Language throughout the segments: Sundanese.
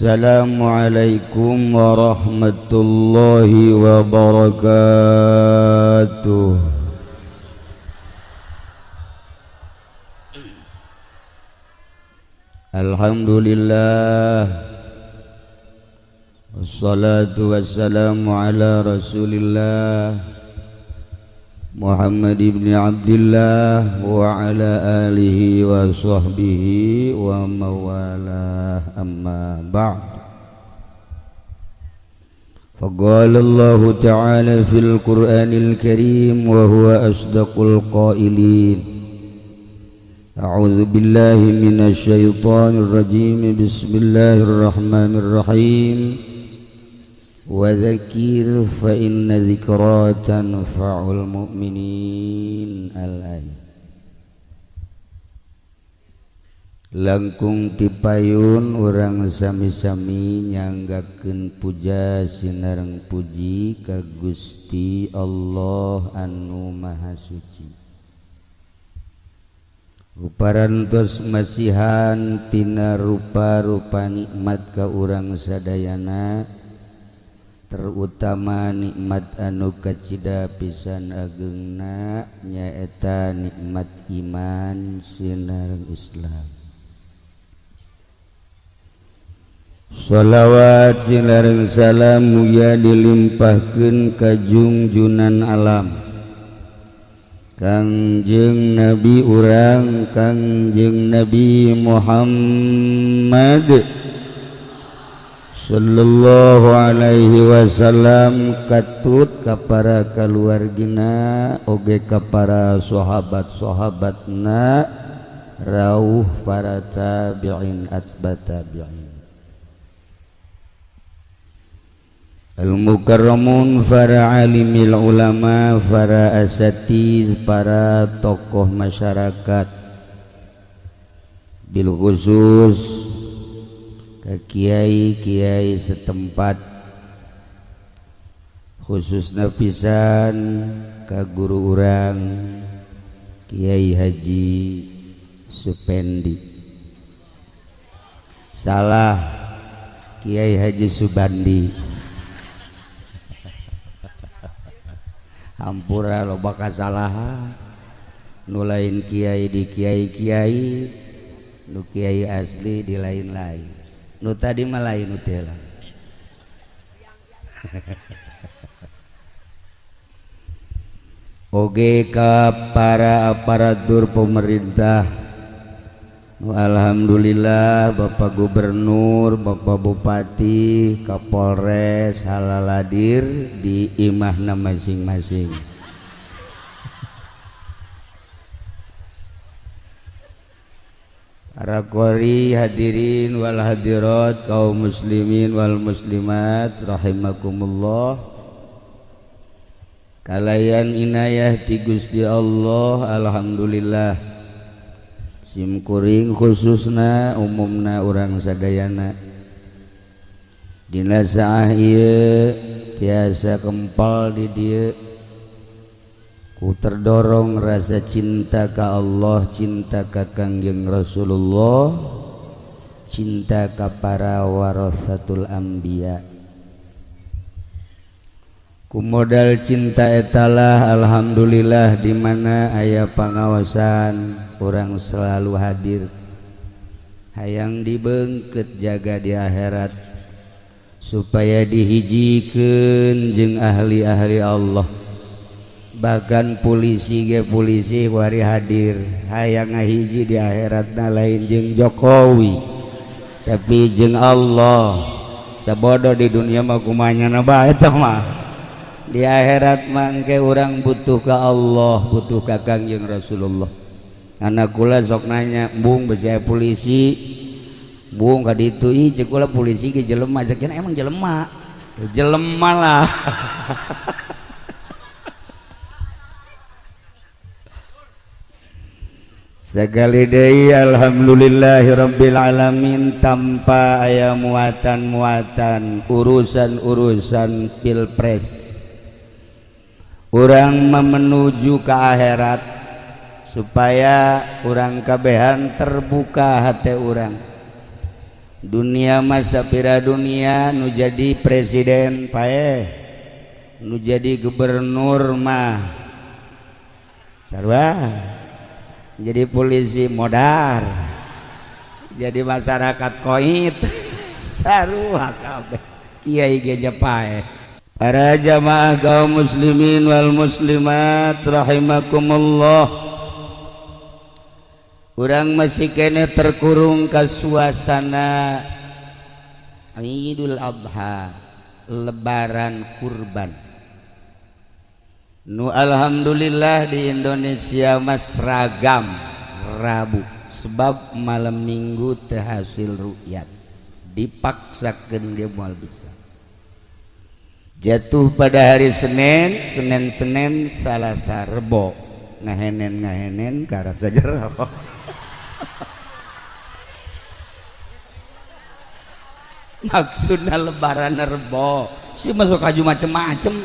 Assalamualaikum warahmatullahi wabarakatuh. Alhamdulillah, wassalatu wassalamu ala rasulillah Muhammad ibn Abdullah wa ala alihi wa sahbihi wa mawalah, amma ba'd. Faqala Allah ta'ala fil Qur'anil Karim wa huwa asdaqul qailin. A'udzu billahi minasy syaithanir rajim. Bismillahirrahmanirrahim. Wa dzakir fa inna dzikra tanfa'ul mu'minin. Al-ayat. Langkung tipayun urang sami-sami nyanggakeun puja sinareng puji ka Gusti Allah anu Maha Suci. Uparantos masihan tina rupa-rupa nikmat ka urang sadayana, terutama nikmat anu kacida pisan ageungna nyaeta nikmat iman sinareng Islam. Shalawat sinareng salam mugia dilimpahkeun ka jungjunan alam Kangjeng Nabi urang Kangjeng Nabi Muhammad sallallahu alaihi wasallam, katut ka para kaluargina oge ka para sahabat-sahabatna rauh para tabi'in atsba tabi'in. Al-mukarramun, para alimil ulama, para asatiz, para tokoh masyarakat, bil khusus ke kiai-kiai setempat, khususna pisan ka guru urang Kiai Haji Supendi, salah, Kiai Haji Subandi. Hampura loba kasalahan, nu lain kiai di kiai-kiai, nu kiai asli di lain-lain, nu tadi mah lain nu teh lah. Oge ka para aparatur pemerintah, nu alhamdulillah Bapak Gubernur, Bapak Bupati, Kapolres halaladir di imahna masing-masing. Para qori hadirin wal hadirat, kaum muslimin wal muslimat rahimakumullah. Kalayan inayah ti Gusti Allah, alhamdulillah. Simkuring khususna umumna urang sadayana dina saah ieu tiasa kempal di dieu ku terdorong rasa cinta ka Allah, cinta ka Kangjeng Rasulullah, cinta ka para warasatul anbiya. Ku modal cinta etalah alhamdulillah di mana aya pangawasan urang selalu hadir, hayang dibeungkeut jaga di akhirat supaya dihijikeun jeung ahli-ahli Allah. Bahkan polisi ge polisi wari hadir hayang ngahiji di akhiratna lain jeung Jokowi tapi jeung Allah. Sabodo di dunia mah kumanya na bae eta mah. Di akhirat mangke urang butuh ka Allah, butuh ka Kangjeng Rasulullah. Anak kula sok nanya, "Bung, besi polisi, bung ka ditu ih cek kula polisi ge jelema." Cek emang jelema. Jelema lah. Sekali deui alhamdulillahirabbil alamin tanpa aya muatan-muatan urusan-urusan pilpres. Urang menuju ke akhirat supaya urang kabehan terbuka hati urang. Dunia masa pira dunia, nu jadi presiden paeh, nu jadi gubernur mah sarua, jadi polisi modar, jadi masyarakat koit sarua kabeh, kiai ge paeh. Para jamaah kaum muslimin wal muslimat rahimakumullah, urang masih kene terkurung ke suasana Idul Adha, Lebaran kurban, nu alhamdulillah di Indonesia mas ragam Rabu, sebab malam Minggu terhasil rukyat dipaksakan dia moal bisa jatuh pada hari Senin. Senin, Senin, Salasa, Rebo, ngahenen ngahenen karasa jero. Maksudnya Lebaran Rebo sih masuk kaju macem-macem.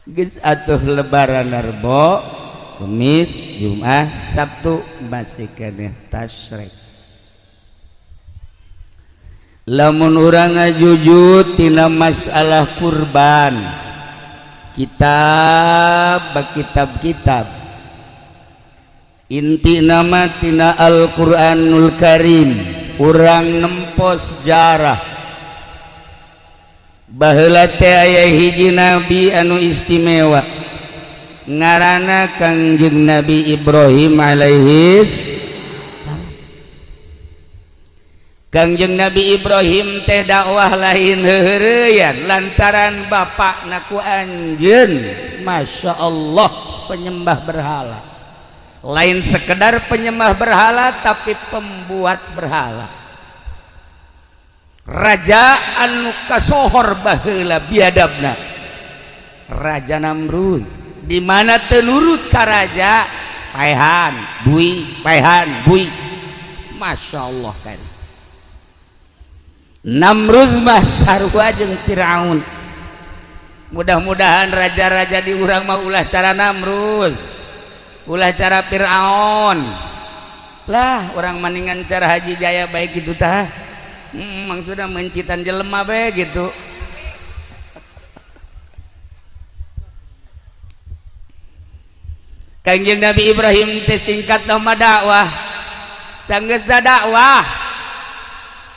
Geus atuh Lebaran Rebo, Kamis, Jumat, Sabtu masih keneh tasyrik. Lamun urang ngajujud tina masalah kurban, kitab kitab-kitab inti nama tina Al-Qur'anul Karim, urang nempo sejarah baheula teh aya hiji nabi anu istimewa ngaranna Kangjeng Nabi Ibrahim alaihi. Kangjeng Nabi Ibrahim teh dakwah lain heureyan lantaran bapakna ku anjeun Masya Allah penyembah berhala, lain sekedar penyembah berhala tapi pembuat berhala, raja anu kasohor baheula biadabna, Raja Namrud, di mana teu nurut ka raja paehan bui, paehan bui. Masya Allah kan Namrud mah sarua jeung Firaun. Mudah-mudahan raja-raja di urang mah ulah cara Namrud, ulah cara Firaun lah, orang maningan cara Haji Jaya baik gitu tah. Maksudnya mencitan jelema bae gitu. Kangjeng Nabi Ibrahim teh singkat nama dakwah, sanggeus dakwah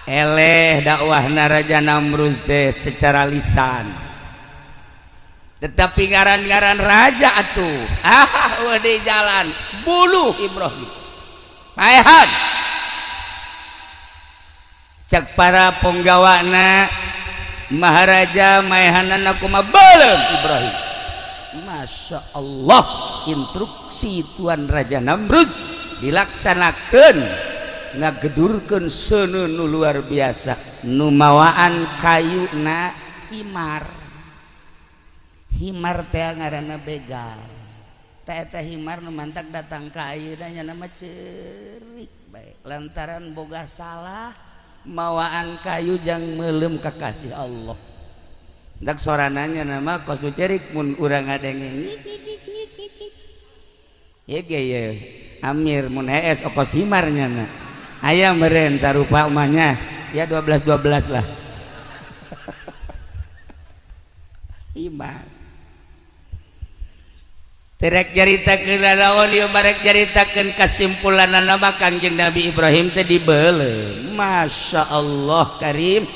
eleh dakwah Raja Namrud teh secara lisan, tetapi ngaran-ngaran raja atuh ah di jalan buluh Ibrahim paehan. Cek para penggawana Maharaja maehanana kumaha beuleum Ibrahim. Masya Allah, instruksi Tuan Raja Namrud dilaksanakan, ngagedurkeun seuneu nu luar biasa, nu mawaan kayuna himar. Himar teh ngaranna begal teh, eta himar nu mantak datang ka ayeuna nya nama ceurik bae lantaran boga salah mawaan kayu jang meuleum kakasih Allah. Dak sorananya nama kos nu cerik mun urang ngadenge ye ge ye Amir mun hees okos himarnya na aya meren sarupa umahnya ya 12 12 lah. Himar terek nyaritakeun lalaon ieu barek nyaritakeun kasimpulanna mah Kangjeng Nabi Ibrahim teh dibeuleum. Masya Allah Karim,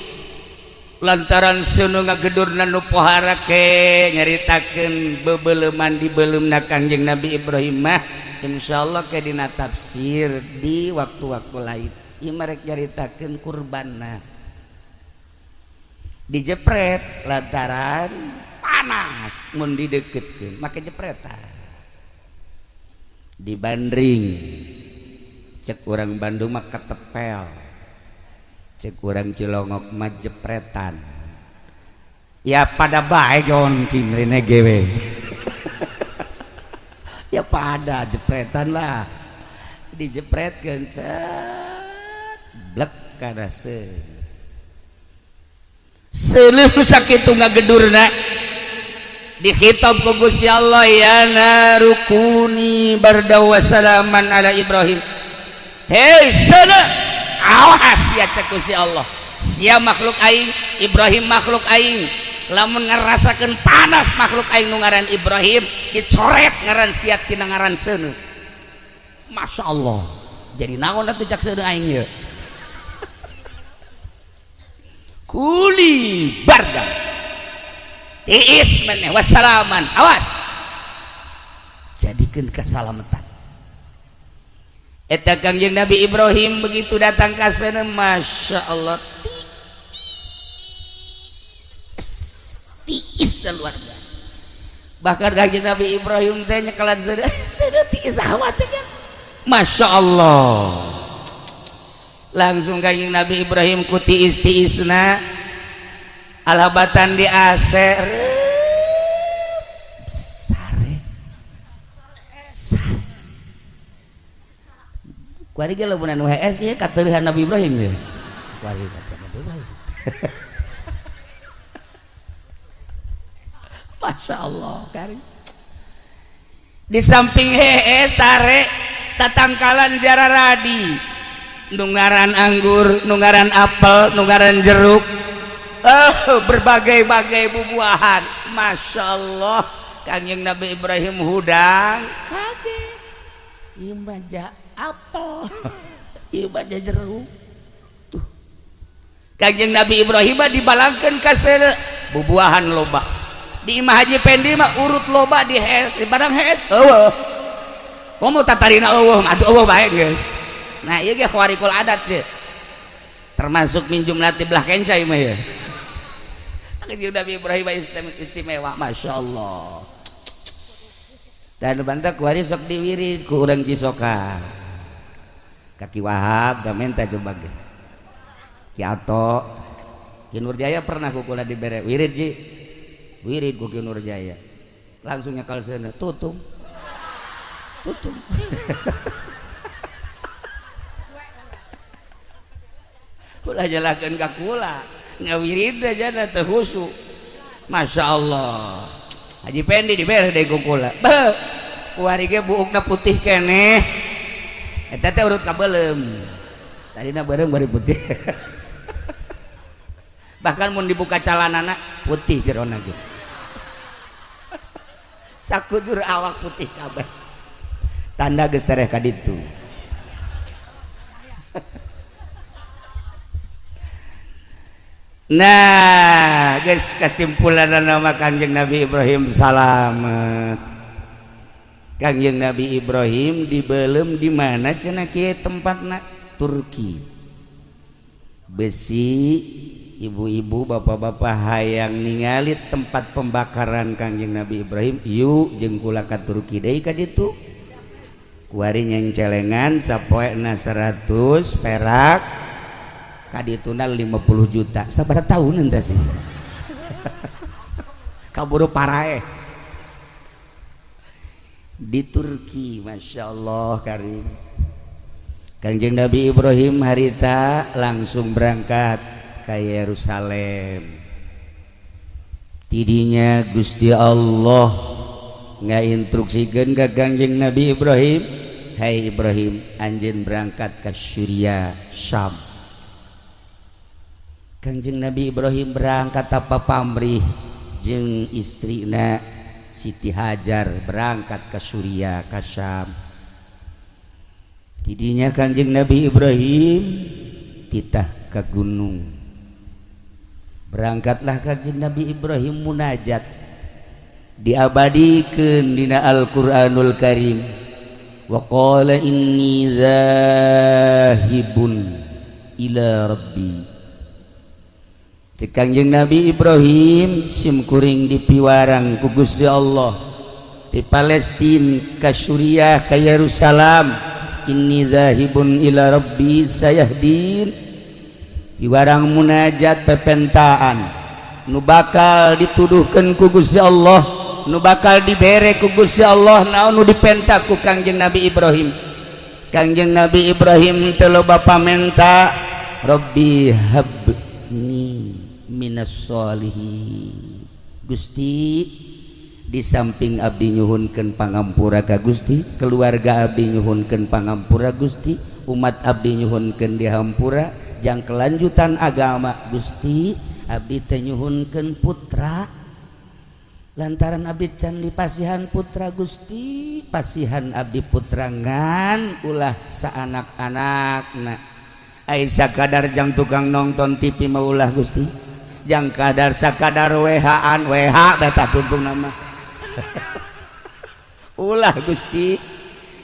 lantaran seuneu ngagedurna nu pohara ke nyaritakeun bebeleuman dibeuleumna Kangjeng Nabi Ibrahim mah insyaallah ke dina tafsir di waktu-waktu lain. Ieu marek nyaritakeun kurbanna dijepret lantaran panas mun dideketkeun make jepretan dibandring cek urang Bandung mah ketepel, cek urang Cilongok mah jepretan ya pada bae gon kimrine gewe. Ya pada jepretan lah, dijepretkeun cet blek kana seuleuh sakitu ngagedurna. Dikhitab ku Gusti Allah, ya naru kuni barda wa salaman ala Ibrahim. Hei seuneu, awas ya, cek Gusti Allah, sia makhluk aing, Ibrahim makhluk aing. Lamun ngerasakeun panas makhluk aing nu ngaran Ibrahim, dicoret ngaran sia tina ngaran seuneu. Masya Allah, jadi naon atuh cak seuneu aing ieu? Kuli barda, tiis maneh, wassalaman, awas, jadikeun kesalamatan. Eta Kangjeng Nabi Ibrahim begitu datang ka sana, Masya Allah, tiis dan luar biasa. Bahkan Kangjeng Nabi Ibrahim teh nyekelan seuneu, seuneu tiis awas cek. Masya Allah, langsung Kangjeng Nabi Ibrahim ku tiis-tiisna alhabatan di AC, sare sare. Kuari ge lamun anu HS ieu kateuhan Nabi Ibrahim ye. Kuari kateuhan Nabi Ibrahim. Masya Allah kari. Di samping hees sare, tatangkalan jararadi, nu ngaran anggur, nu ngaran apel, nu ngaran jeruk, berbagai-bagai bubuahan. Masya Allah, Kangjeng Nabi Ibrahim hudang kaget, ieu mah ja apel, ieu mah ja jeruk tuh. Kangjeng Nabi Ibrahim mah dibalangkeun ka seuneu, bubuahan loba. Di Imah Haji Pendi mah urut loba di hees, di barang hees eueuh. Komo tatarina eueuh, atuh eueuh bae geus. Nah, ieu ge khawarikul adat ge. Termasuk min jumlati belah kenca ieu mah ya. Kangjeng Nabi Ibrahim istimewa, Masya Allah. Dan bantak kuari sok diwirid ku urang Cisoka. Kaki Wahab da menta coba ge. Ki Ato, Ki Nurjaya pernah ku kula dibere wirid ji. Wirid ku Ki Nurjaya. Langsung nyekal seuneu, tutung. Tutung. Ulah jelakeun ka kula. Ngawirid aja na teu khusyuk. Masya Allah, Haji Pendi dibere deui ku kula. Beuh, kuari ge buukna putih keneh. Eta teh urut kabeuleum. Tadina beureum bari putih. Bahkan mun dibuka calanana putih jerona ge. Sakujur awak putih kabeh. Tanda geus tereh ka ditu. Nah, guys, kesimpulan nama Kangjeng Nabi Ibrahim salamet. Kangjeng Nabi Ibrahim dibelem di mana cenah kieu tempatna? Turki. Besi ibu-ibu bapak-bapak hayang ningali tempat pembakaran Kangjeng Nabi Ibrahim, yuk jeung kula ka Turki deui ka ditu. Kuari nyencelengan sapoena 100 perak, kadituna 50 juta. Sabaraha tahun entah sih. Kaburu paraeh. Di Turki, Masya Allah karim. Kangjeng Nabi Ibrahim harita langsung berangkat ke Yerusalem. Tidinya Gusti Allah ngainstruksikeun ka Kangjeng Nabi Ibrahim, "Hai Ibrahim, anjeun berangkat ke Syria, Syam." Kangjeng Nabi Ibrahim berangkat tanpa pamrih jeung istrina Siti Hajar, berangkat ke Suriah, ke Syam. Tidinya Kangjeng Nabi Ibrahim titah ke gunung. Berangkatlah Kangjeng Nabi Ibrahim munajat, diabadikeun dina Al-Qur'anul Karim. Wa qala inni zahibun ila rabbi. Cek Kangjeng Nabi Ibrahim, sim kuring dipiwarang ku Gusti Allah di Palestina ka Suriah ka Yerusalem, inni zahibun ila rabbi sayahdin. Piwarang munajat pepentaan nu bakal dituduhkeun ku Gusti Allah, nu bakal dibere ku Gusti Allah, naon nu dipenta ku Kangjeng Nabi Ibrahim. Kangjeng Nabi Ibrahim teu loba pamenta, Rabbi habni minas sholihin. Gusti, Di samping abdi nyuhunkeun pangampura ka Gusti, keluarga abdi nyuhunkeun pangampura Gusti, umat abdi nyuhunkeun dihampura jang kelanjutan agama Gusti. Abdi teh nyuhunkeun putra lantaran abdi can dipasihan putra Gusti, pasihan abdi putra ngan ulah saanak-anakna. Ai sakadar jang tukang nonton TV mah ulah Gusti, jang kadar sakadar WH-an WH beta tuntung nama ulah Gusti,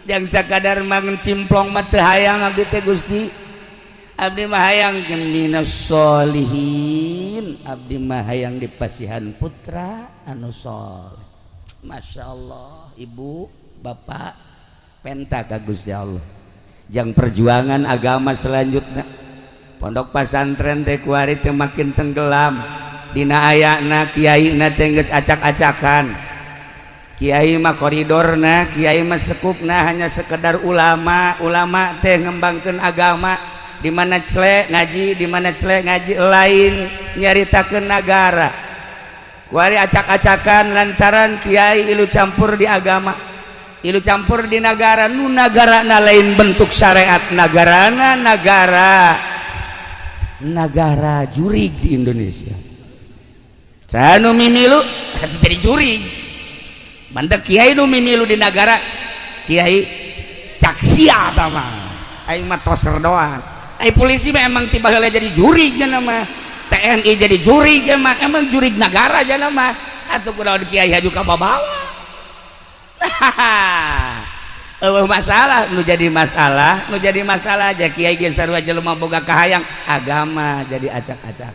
jang sakadar mangan simplong mah teu hayang abdi teh Gusti. Abdi mah hayang minas solihin, abdi mah hayang dipasihan putra anu soleh. Masya Allah, ibu bapak penta ka Gusti Allah jang perjuangan agama selanjutnya. Pondok pesantren teh kuari teh makin tenggelam dina ayana kiai na teh geus acak-acakan. Kiai mah koridorna, kiai mah sekupna hanya sekedar ulama. Ulama teh ngembangkeun agama di mana cele ngaji, di mana cele ngaji, lain nyaritakeun nagara. Kuari acak-acakan lantaran kiai ilu campur di agama, ilu campur di nagara. Nu nagara na lain bentuk syariat nagarana, nagara nagara jurig di Indonesia. Sanu mimilu jadi jurig. Mantak kiai nu mimilu di nagara, kiai cak sia mah aing mah toser doang. Ai polisi mah emang tiba heula jadi jurig nya mah, TNI jadi jurig emang, emang jurig nagara aja mah. Atuh kunaon kiai haju ka babawa? Eueuh masalah nu jadi masalah, nu jadi masalah aja kiai ge sarua jelema boga kahayang agama jadi acak-acak.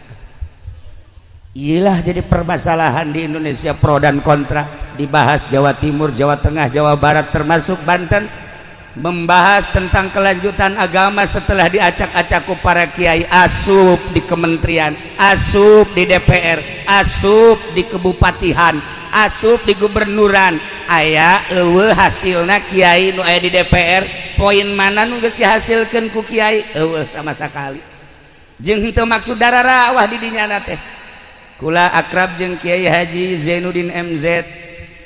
Iyalah jadi permasalahan di Indonesia, pro dan kontra dibahas Jawa Timur, Jawa Tengah, Jawa Barat termasuk Banten, membahas tentang kelanjutan agama setelah diacak-acak ku para kiai asup di kementerian, asup di DPR, asup di kebupatihan, asup di gubernuran. Aya eueuh hasilna kiai nu aya di DPR? Poin mana nu geus dihasilkeun ku kiai? Eueuh sama sekali. Jeung henteu maksud dararawah di dinya teh. Kula akrab jeung Kiai Haji Zainuddin MZ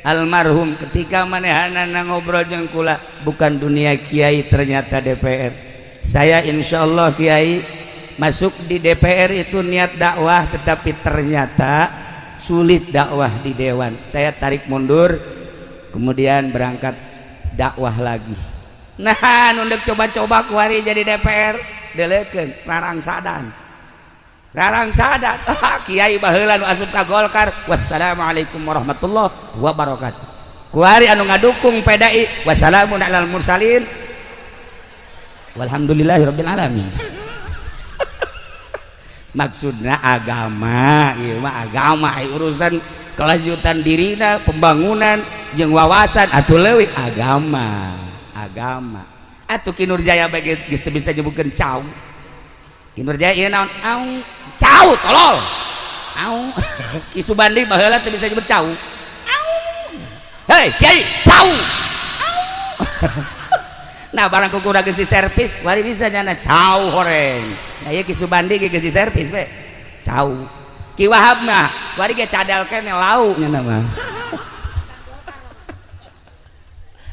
almarhum. Ketika manehanana ngobrol jeung kula bukan dunia kiai, ternyata DPR. Saya insya Allah kiai masuk di DPR itu niat dakwah, tetapi ternyata sulit dakwah di dewan. Saya tarik mundur, kemudian berangkat dakwah lagi. Nah, nunduk coba-coba kuari jadi DPR delekeun rarangsadan rarangsadan. Kiai baheula nu asup ka Golkar, wassalamualaikum warahmatullahi wabarakatuh. Kuari anu ngadukung PDI, wassalamun alal mursalin walhamdulillahirabbil alamin. Maksudna agama ieu mah, agama urusan kelanjutan dirina, pembangunan jeung wawasan atuh leuwih agama. Agama atuh Ki Nurjaya bae geus teu bisa nyebutkeun cau. Ki Nurjaya ieu naon? Au cau tolol au. Ki Subandi baheula teu bisa nyebut cau. Au, hei kiai, cau au. Nah, barang kuku geus di servis wari bisa nyana cau horeng. Nah, ieu Ki Subandi ge geus di servis we cau. Ki Wahab mah wari ge cadel kene lau nya mah.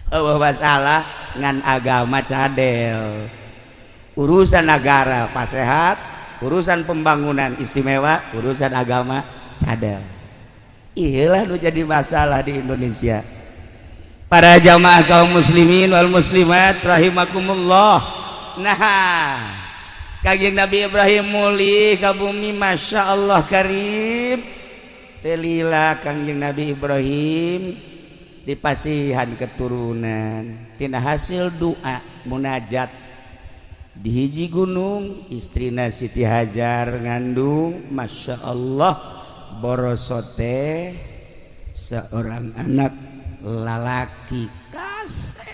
Eueuh masalah ngan agama cadel, urusan negara pasehat, urusan pembangunan istimewa, urusan agama cadel. Iyalah nu jadi masalah di Indonesia. Para jamaah kaum muslimin wal muslimat rahimakumullah. Nah, Kangjeng Nabi Ibrahim mulih ka bumi, Masya Allah karim. Telila Kangjeng Nabi Ibrahim dipasihan keturunan tina hasil doa munajat di hiji gunung. Istrina Siti Hajar ngandung, Masya Allah, borosote seorang anak lalaki kasep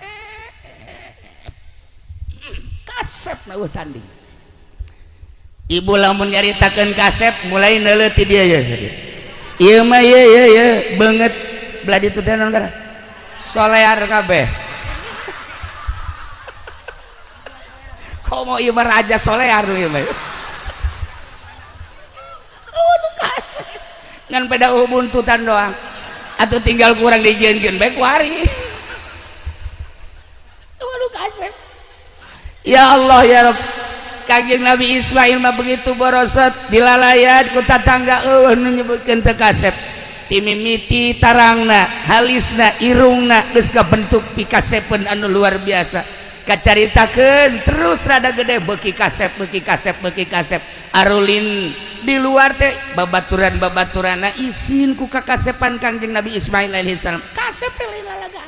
kasep na tanding. Ibu lamun nyaritakeun kasep mulai neuleuh ti dia ya. Ieu mah ye ye ye beungeut belah ditu teh naon ngaran solear kabeh. Komo ieu mah raja solear ieu mah. Oh, nu kasep ngan peda buntutan doang. Atau tinggal kurang dijieunkeun bae kuari. Waduh, kasep. Ya Allah ya Rabb. Kanjeng Nabi Ismail mah begitu borosot dilalayat ku tatangga, eueuh nu nyebutkeun teu kasep. Timimiti tarangna, halisna, irungna geus kabentuk pikasepeun anu luar biasa. Kacaritakeun terus rada gede beuki kasep, beuki kasep, beuki kasep. Arulin di luar teh babaturan-babaturanna isin ku kakasepan Kangjeng Nabi Ismail alaihissalam. Kasep teh lain lalaga.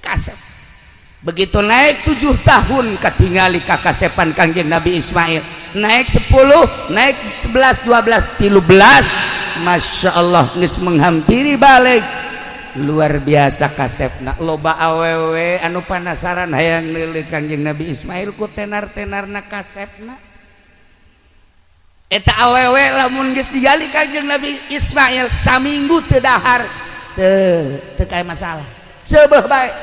Kasep. Begitu naik 7 tahun katingali kakasepan Kangjeng Nabi Ismail. Naik 10, naik 11, 12, 13. Masya Allah, geus menghampiri balig. Luar biasa kasepna. Loba awewe anu panasaran hayang neuleuh Kangjeng Nabi Ismail ku tenar-tenarna kasepna. Eta awewe lamun geus digali Kangjeng Nabi Ismail saminggu teu dahar, teu teu kaya masalah. Seubeuh bae.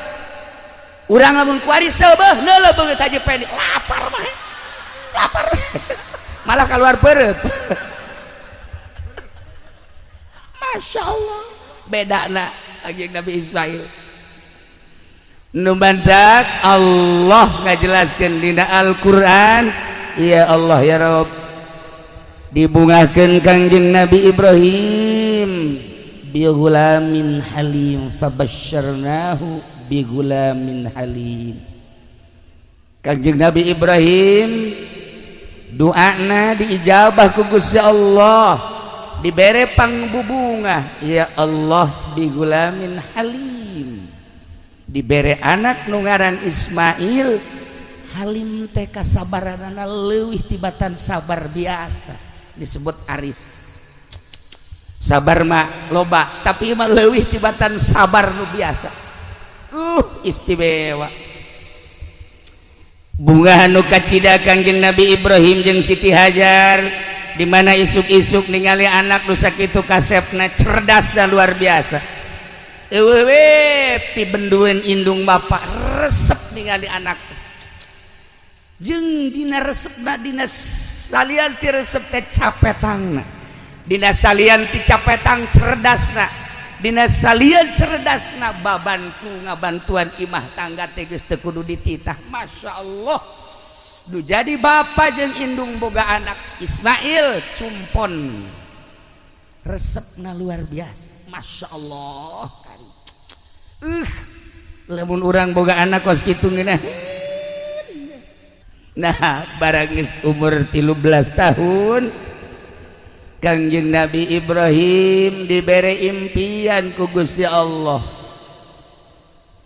Urang lamun kuari seubeuh neuleuh beungeut Haji Pendi, lapar mah. Lapar. Malah keluar perut. Masya Allah. Beda na Kangjeng Nabi Ismail. Nu mantak Allah ngajelaskeun dina Al-Qur'an, ya Allah ya Rabb, dibungahkeun Kangjeng Nabi Ibrahim bi ghulamin halim, fabasyarnahu bi ghulamin halim. Kangjeng Nabi Ibrahim doana diijabah ku Gusti Allah, dibere pangbubungah, ya Allah, bi ghulamin halim, dibere anak nu ngaran Ismail. Halim teh kasabaranana leuwih tibatan sabar biasa, disebut aris. Sabar mah loba, tapi mah leuwih tibatan sabar nu biasa, istimewa. Bunga anu kacida Kangjeng Nabi Ibrahim jeung Siti Hajar, di mana isuk-isuk ningali anak nu sakitu kasepna, cerdas dan luar biasa. Eueuh we pibendueun indung bapak resep ningali anak, jeung dina resepna, dina salian ti resep teh capetangna, dina salian ti capetang cerdasna, dina salian cerdasna babantu ngabantuan imah tangga teh geus teu kudu dititah. Masya Allah, nu jadi bapak jeung indung boga anak Ismail cumpon resepna luar biasa. Masya Allah, lamun urang boga anak kos kitu ngeunah. Nah, barang geus umur 13 tahun, Kangjeng Nabi Ibrahim dibere impian ku Gusti Allah.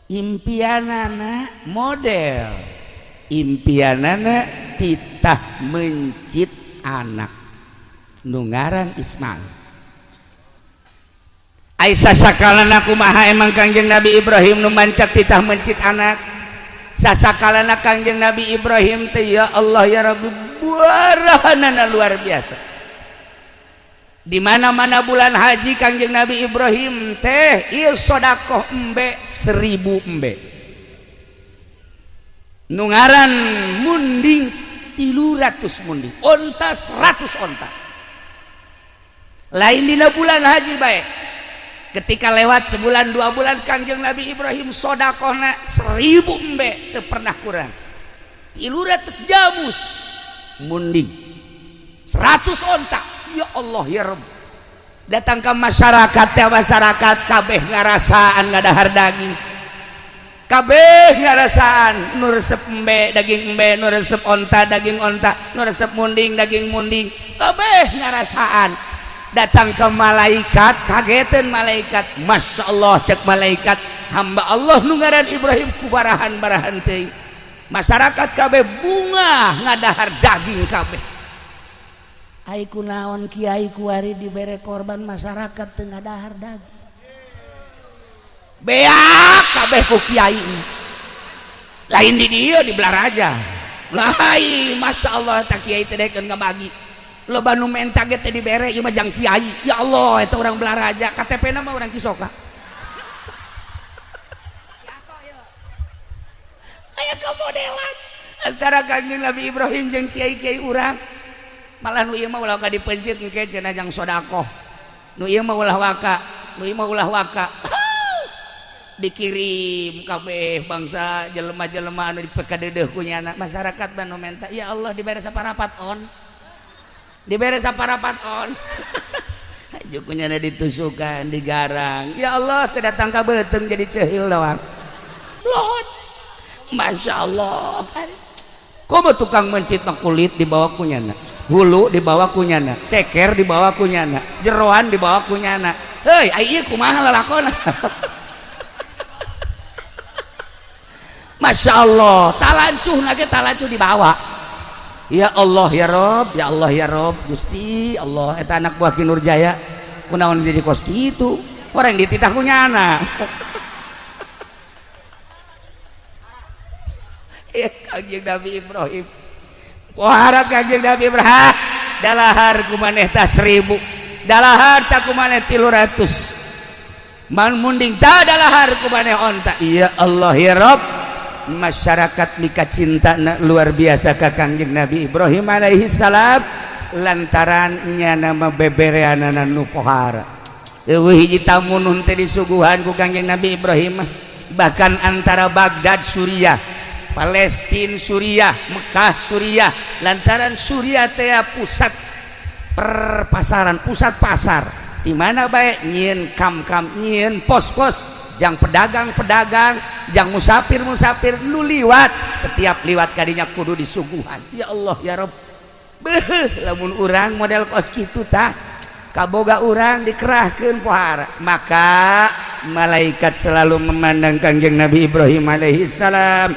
Impianana model impianana titah mencit anak nu ngaran Ismail. Aisyah sakalana kumaha emang Kangjeng Nabi Ibrahim nu mancak titah mencit anak? Sasakalana Kangjeng Nabi Ibrahim teh, ya Allah ya Rabbi, buarahanana luar biasa. Di mana-mana bulan haji Kangjeng Nabi Ibrahim teh ieu sodakoh embe 1000 embe, nu ngaran munding 300 munding, onta 100 onta. Lain dina bulan haji baik, ketika lewat sebulan 2 bulan Kangjeng Nabi Ibrahim sodakohna 1000 embe teu pernah kurang, 300 jamus munding, 100 onta. Ya Allah ya Rabb, datang ke masyarakat ya, masyarakat kabeh ngarasaan ngadahar daging, kabeh ngarasaan nu resep embe daging embe, nu resep onta daging onta, nu resep munding daging munding, kabeh ngarasaan. Datang ke malaikat, kagetan malaikat. Masya Allah, cek malaikat, hamba Allah nu ngaran Ibrahim kubarahan-barahan teuing, masyarakat kabeh bunga ngadahar daging kabeh. Ai kunaon kiai kuari dibere korban masyarakat teu ngadahar daging, beak kabeh ku kiai? Lain di dieu, di Balaraja lain. Masya Allah, tak kiai teh dekeun ngabagi, loba nu menta ge teh dibere. Ieu mah jang kiai. Ya Allah, eta urang Balaraja, KTP na mah urang Cisoka. Aya kemodelan antara Kangjeng Nabi Ibrahim jeung kiai-kiai urang. Malah nu ieu mah ulah waka dipencit, engke cenah jang sodakoh. Nu ieu mah ulah waka. Nu ieu mah ulah waka. Dikirim kabeh bangsa jelema-jelema anu dipekadeudeeh ku nyana masyarakat banu menta, ya Allah, dibere saparapat on, dibere saparapat on. Haju ku nyana ditusukan, digarang. Ya Allah, teu datang ka beuteung, jadi ceuhil doang. Lot. Masya Allah, komo tukang mencit mah, kulit dibawa ku nyana, hulu dibawa ku nyana, ceker dibawa ku nyana, jeroan dibawa ku nyana. Hei, ai ieu kumaha lalakona? Masya Allah, talancuh lagi, talancuh dibawa. Ya Allah ya Rob, ya Allah ya Rob, Gusti Allah, eta anak buah Ki Nurjaya kunaon jadi kos kitu? Orang dititah ku nyana. Ya Kangjeng Nabi Ibrahim, pohara Kangjeng Nabi Ibrahim, dalahar ku maneh tah 1000, dalahar tak ku maneh 300 man, munding ta dalahar ku maneh onta. Ya Allah ya Rob, masyarakat mika cinta luar biasa ka Kangjeng Nabi Ibrahim alaihi salam lantaran nyana mah bebereanana nu pohara. Eueuh hiji tamu nu teh disuguhan ku Kangjeng Nabi Ibrahim mah. Bahkan antara Baghdad Suriah, Palestina Suriah, Mekah Suriah, lantaran Suriah teh pusat perpasaran, pusat pasar di mana bae nyieun kam-kam, nyieun pos-pos jang pedagang-pedagang, jang musafir-musafir nu liwat. Setiap liwat kadinya kudu disuguhan. Ya Allah ya Rob, beuh, lamun urang model kos kitu tah kaboga urang dikerahkeun pohara. Maka malaikat selalu memandang Kangjeng Nabi Ibrahim alaihi salam.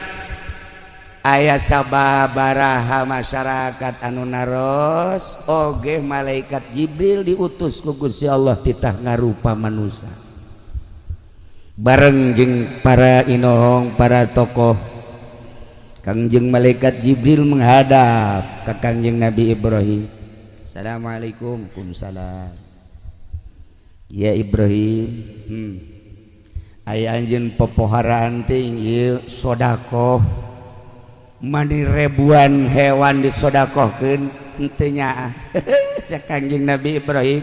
Aya sababaraha masyarakat anu naros oge, malaikat Jibril diutus ku Gusti Allah titah ngarupa manusia bareng jeung para inohong, para tokoh. Kangjeng malaikat Jibril menghadap ke Kangjeng Nabi Ibrahim. Assalamualaikum. Waalaikumsalam. Ya Ibrahim, aya anjeun popoharaan teh ieu sodakoh mani ribuan hewan disodakohkeun henteu nyaah. Cek Kangjeng Nabi Ibrahim,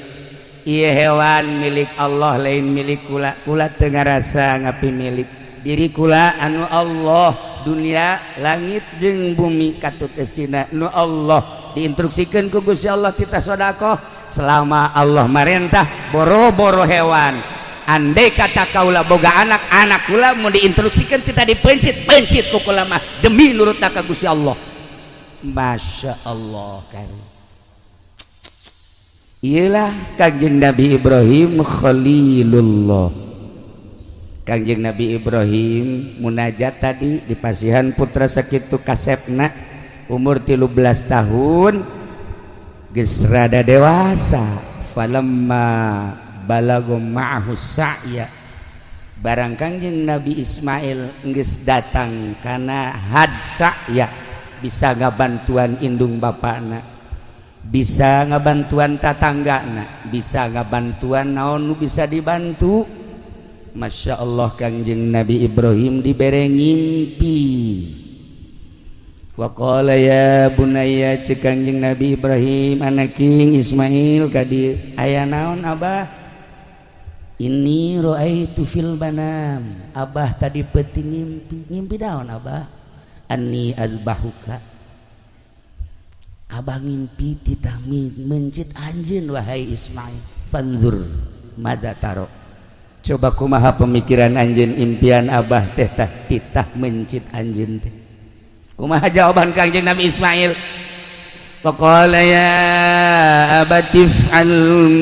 ieu hewan milik Allah, lain milik kula. Kula teu ngarasa ngapi milik diri kula. Anu Allah dunia, langit jeung bumi katut esina nu Allah. Diinstruksikeun ku Gusti Allah kita sodakoh selama Allah marentah boro-boro hewan, andai kata kaula boga anak, anak kula mau diinstruksikan kita dipencit, pencit ku kula mah demi nurut ka Gusti Allah. Masya Allah kan. Iyalah Kangjeng Nabi Ibrahim Khalilullah. Kangjeng Nabi Ibrahim munajat tadi di pasihan putra sakitu kasepna, umur 13 tahun geus rada dewasa. Falamma balago ma'ahu sa'ya, barang Kangjeng Nabi Ismail geus datang kana had sa'ya, bisa ngabantuan indung bapakna, bisa ngabantuan tatanggana, bisa ngabantuan naon nu bisa dibantu. Masya Allah, Kangjeng Nabi Ibrahim dibere ngimpi. Wa qala ya bunayya, cek Kangjeng Nabi Ibrahim, anaking Ismail kadi. Aya naon, Abah? Inni ra'aitu fil manam, Abah tadi peuting ngimpi. Ngimpi naon, Abah? Anni azbahuka, Abah ngimpi titah mencit anjeun, wahai Ismail. Fanzur madza taro, coba kumaha pemikiran anjeun, impian Abah teh tah titah mencit anjeun teh kumaha? Jawaban Kangjeng Nabi Ismail, faqala ya abati if'al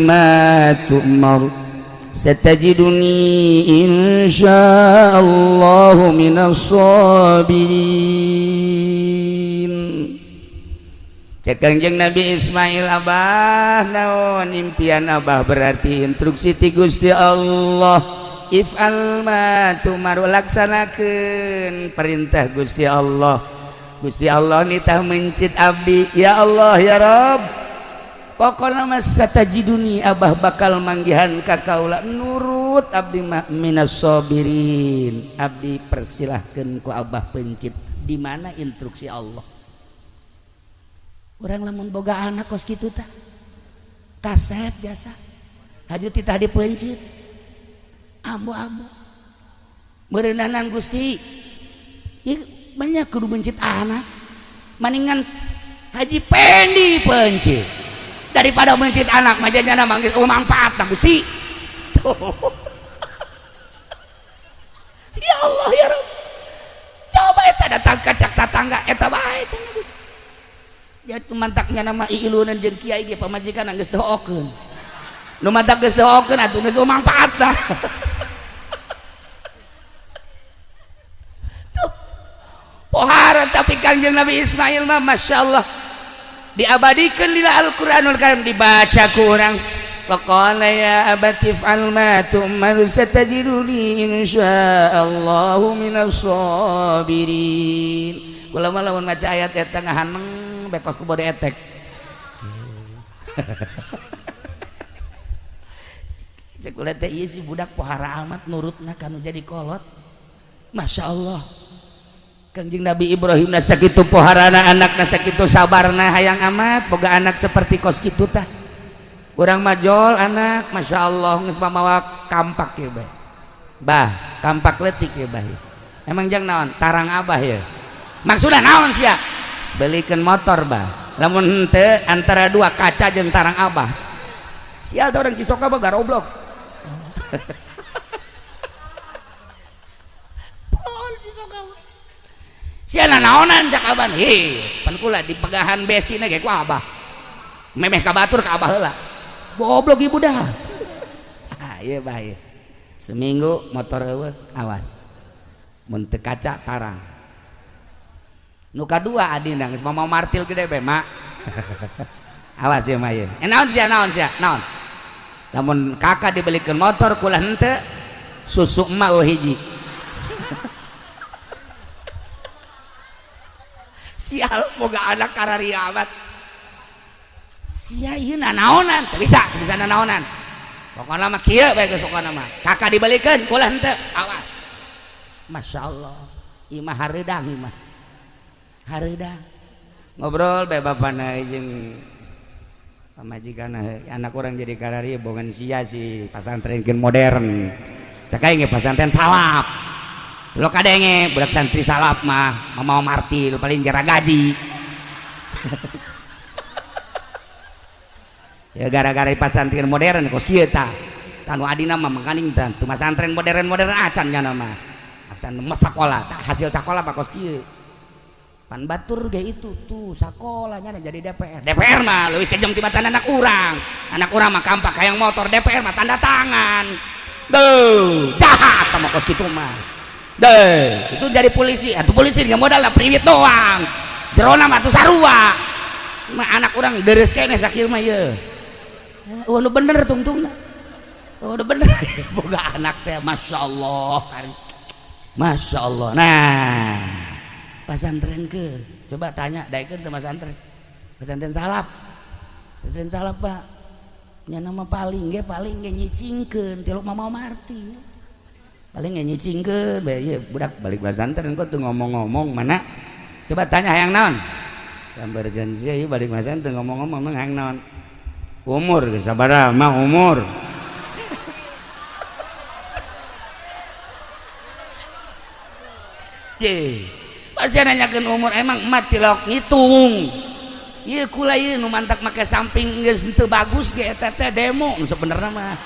ma tu'mar, satajiduni insyaallahu minas sabirin. Cek Kangjeng Nabi Ismail, Abah, naon impian Abah? Berarti instruksi ti Gusti Allah, if'al ma tu'mar, laksanakeun perintah Gusti Allah. Gusti Allah nitah mencit abdi. Ya Allah ya Rob, pokokna mah satajiduni, Abah bakal manggihan ka kaula, nurut abdi mah, minas sabirin. Abdi persilahkeun ku Abah pencit. Di mana instruksi Allah? Urang lamun boga anak kos kitu tah kasep biasa, haju titah dipencit. Ambo-ambo meureunanan Gusti. Ieu banyak kudu mencit anak. Maningan Haji Pendi pencit daripada mencit anak mah jana manggil oh manfaat na Gusti. Ya Allah ya Rabb. Coba eta datang ka cak tatangga eta bae cenah Gusti. Ya mantaknya nama iilunan jeung kiai ge pamajikan geus doakeun. Nu mantak geus doakeun atuh geus manfaatna. Tuh. Pohara tapi Kangjeng Nabi Ismail mah Masya Allah diabadikan dina Al-Qur'anul Karim dibaca ku urang. Faqala ya abati if'al ma tu'mar satajiduni insyaallahu minas sabirin. Kula mah lamun maca ayat eta ngahaneng bekos ku bode etek. Cek kula teh ieu si budak pohara amat nurutna kanu jadi kolot. Masya Allah. Kangjeng Nabi Ibrahim na sakitu poharana anakna sakitu sabarna hayang amat boga anak seperti kos kitu tah. Urang majol anak Masya Allah geus mamawa kampak ieu bae. Bah, kampak leutik ieu bah. Emang jang naon? Tarang abah ya. Maksudna naon sia? Belikeun motor bah. Lamun henteu antara dua kaca jeung tarang abah. Sial teh urang Cisoka mah garoblok. Pohon Cisoka. Sia naonan cak abah. Hei, pan kula dipegahan besina ge ku abah. Memeh ka batur ka abah heula. Goblok ibu dah. Ah, iya bahaya. Seminggu motor eueuh, awas. Mun teu kaca tarang. Nu kadua adina geus mau martil gede bae, Mak. Awas ya mah ieu. Eh naon sia naon sia? Naon? Lamun kakak dibelikeun motor kula henteu, susu emak eueuh hiji. Sial boga anak kararia amat. Sia ieu nanaonan, teu bisa, teu bisa nanaonan. Pokona mah kieu bae geus pokona mah. Kakak dibelikeun kula henteu, awas. Masya Allah, ieu mah hareudang ieu mah. Hareudang. Ngobrol bae bapana jeung pamajikan anak urang jadi karari bongan sia si pasantrenkeun modern. Cek aing ge pasantren salaf. Lo kadenge budak santri salaf mah mamawa martil paling jara gaji. Ya gara-gara pasantren modern kos kieu tah. Tanu adina mah mangkaning tah teu masantren modern-modern acan nya mah. Asan mah sakola, tah hasil sakola mah kos kieu. Pan batur ge itu tuh sakolanya jadi DPR. DPR mah leuwih kejam tibatan anak urang. Anak urang mah kampak hayang motor, DPR mah tanda tangan. Duh, jahat mah kos kitu mah. Deh, itu jadi polisi. Atuh polisi nggak modal lah priwit doang. Jerona mah tuh sarua. Mah anak urang deres keneh sakieu mah ieu. Oh, nu bener tungtungna. Oh, udah bener. Boga anak teh Masya Allah. Masya Allah. Nah, pasantren ke. Coba tanya daekeun teu pasantren. Pesantren salaf. Pesantren salaf, Pak. Nya nama paling ge nyicingkeun tilok mama marti. Paling ge nyicingkeun bae ieu budak balik pasantren kok teu ngomong-ngomong mana? Coba tanya hayang naon? Sambarkeun sia ieu balik pasantren teu ngomong-ngomong mah hayang naon? Umur geus sabaraha mah umur. Cih, pasti nanyakeun umur emang emak tilok ngitung. Ieu kula ieu nu mantak make samping geus henteu bagus ge eta teh demo sebenarnya mah.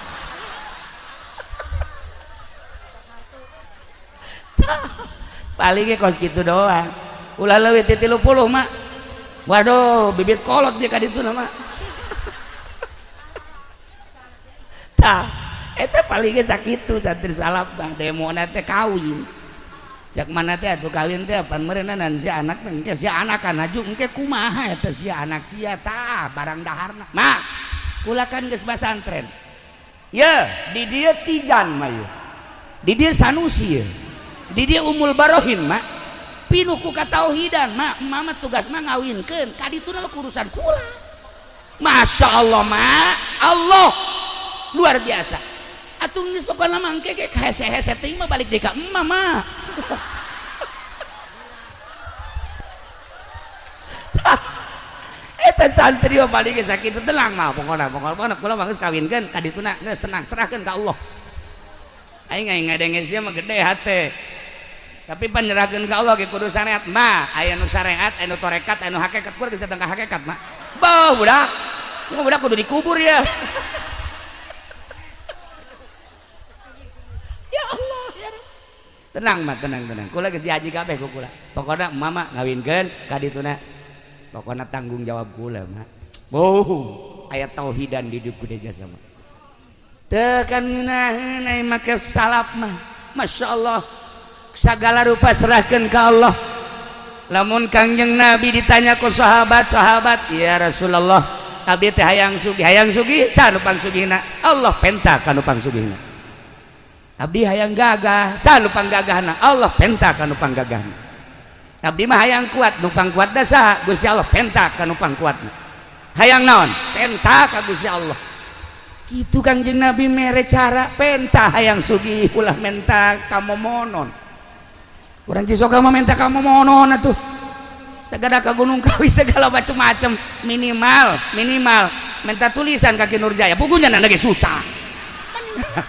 Paling ge kos kitu doang. Ulah leuwih ti 30 mah. Waduh, bibit kolot dia ka ditu mah. Tah, eta paling ge sakitu santri salaf mah demona teh kawin. Cak mana teh atuh kawin teh pan meureunna si anak teh engke si anak kan aju engke kumaha eta si anak sia tah barang daharna. Mak, kula kan geus pasantren. Ye, di dieu Tijan mah ye. Di dieu Sanusi ye. Di dieu Umul Barohin mak. Pinuh ku katauhidan mak, mama tugas mah ngawinkeun ka dituna mah urusan kula. Masya Allah mak, Allah luar biasa. Atuh geus pokona mah engke ge hese-hese teuing mah balik deui ka emak mah. Eta santri mah paling geus sakitu tenang mah pokona pokona kula mah geus kawinkeun ka dituna geus tenang serahkeun ka Allah. Aing aing ngadenge sia mah gede hate. Tapi panyerahkeun ka Allah ge kudu syariat mah. Aya nu syariat, aya nu tarekat, aya nu hakikat, kudu bisa tentang hakikat mah. Bah budak. Ieu budak kudu dikubur ya. Ya Allah ya. Tenang mah, tenang tenang. Kula geus haji kabeh ku kula. Pokona mama ngawinkeun ka dituna. Pokona tanggung jawab kula mah. Oh, aya tauhidan di hidup kudu jasa mah. Teu kan ngeunaheun ai make salaf mah. Masyaallah. Segala rupa serahkeun ka Allah. Lamun Kangjeng Nabi ditanya ku sahabat-sahabat, "Ya Rasulullah, abdi teh hayang sugih saha nu pangsugihna?" Allah penta ka nu pangsugihna. Abdi hayang gagah, saha nu panggagahna? Allah penta ka nu panggagahna. Abdi mah hayang kuat, nu pangkuatna saha? Gusti Allah penta ka nu pangkuatna. Hayang naon? Penta ka Gusti Allah. Kitu Kangjeng Nabi mere cara penta hayang sugih ulah menta kamomonon. Urang Cisoka mah menta kamomonon atuh. Segala ka Gunung Kawi segala macem-macem minimal minimal minta tulisan ka Ki Nurjaya pugunya lagi susah.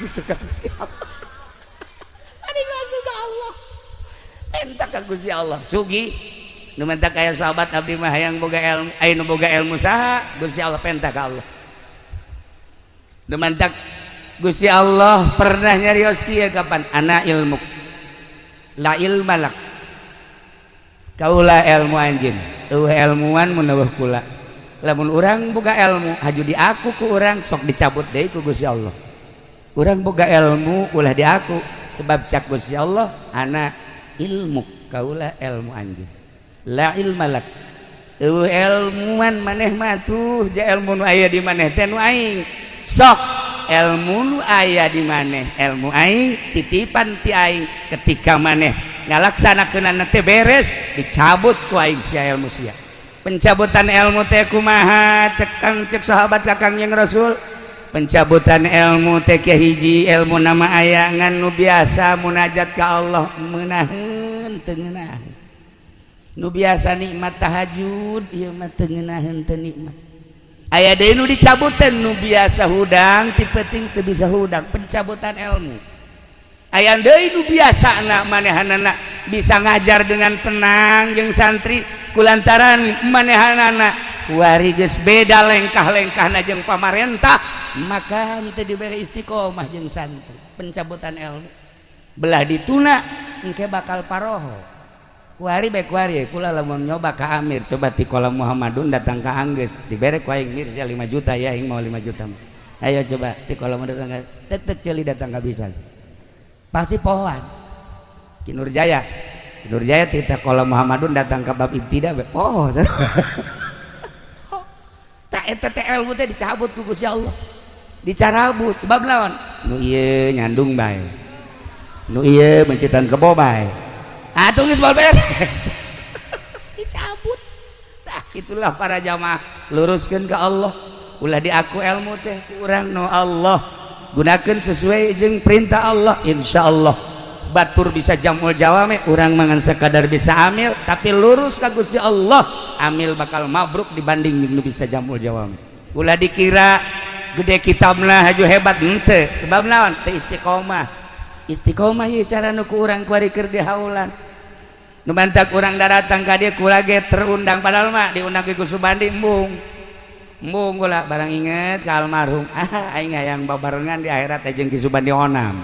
Suka Gusti Allah. Ani langsung ka Allah. Penta ka Gusti Allah. Sugih nu menta kaya sahabat abdi mah hayang boga ilmu, aya nu boga ilmu saha? Gusti Allah penta ka Allah. Nu mantak Gusti Allah pernah nyarios kieu kapan? Ana ilmu la ilma lak. Kaula ilmu anjeun, eueuh ilmuan mun eueuh kula. Lamun urang boga ilmu haju diaku ku urang sok dicabut deui ku Gusti Allah. Urang boga ilmu ulah diaku sebab cak Gusti Allah ana ilmu kaula ilmu anjeun. La ilma lak. Eueuh ilmuan maneh mah tuh ja ilmu nu aya di maneh teh nu aing. Sok ilmu nu aya di maneh, ilmu aing titipan ti aing ketika maneh ngalaksanakeunana teh beres dicabut ku aing sia ilmu sia. Pencabutan ilmu teh kumaha cek kang cek sahabat ka Kangjeng Rasul? Pencabutan ilmu teh hiji ilmu nama aya ngan nu biasa munajat ka Allah meunaheun teu ngeunaheun. Nu biasa nikmat tahajud ieu mah teu ngeunaheun teu nikmat. Aya deui nu dicabutan nu biasa hudang ti peuting teu bisa hudang, pencabutan ilmu. Aya deui nu biasana manehanana bisa ngajar dengan tenang jeung santri kulantaran manehanana kuari geus beda lengkah-lengkahna jeung pamarentah maka teu dibere istiqomah jeung santri, pencabutan ilmu. Belah dituna engke bakal paroho. Kuari bae kuari kula lamun nyoba ka Amir coba ti kolam Muhammadun datang ka Anggeus dibere ku aing mir sia 5 juta ya aing mau 5 juta. Ayo coba ti kolam datang ka tetek ceuli datang ka bisa. Pasti pohoan. Ki Nurjaya. Ki Nurjaya ti kolam Muhammadun datang ka bab ibtida bae poho. Tak eta teh ilmu teh dicabut ku Gusti Allah. Dicarabut sebab lawan nu ieu nyandung bae. Nu ieu mencitan kebo bae. Atuh geus moal beres. Dicabut. Tah itulah para jamaah luruskeun ka Allah. Ulah diaku ilmu teh ku urang nu Allah. Gunakeun sesuai jeung perintah Allah insyaallah. Batur bisa jamul jawame urang mangan sekadar bisa amil tapi lurus ka Gusti Allah amil bakal mabruk dibanding jeung nu bisa jamul jawame. Ulah dikira gede kitabna haju hebat henteu sebab naon teu istiqomah. Istiqomah ieu cara nu ku urang kuari keur di haulan. Nu mantak urang daratang ka dieu kula ge terundang padahal mah diundang ku Subandi embung. Embung kula barang inget ka almarhum. Ah aing hayang babarengan di akhirat teh jeung Ki Subandi Onam.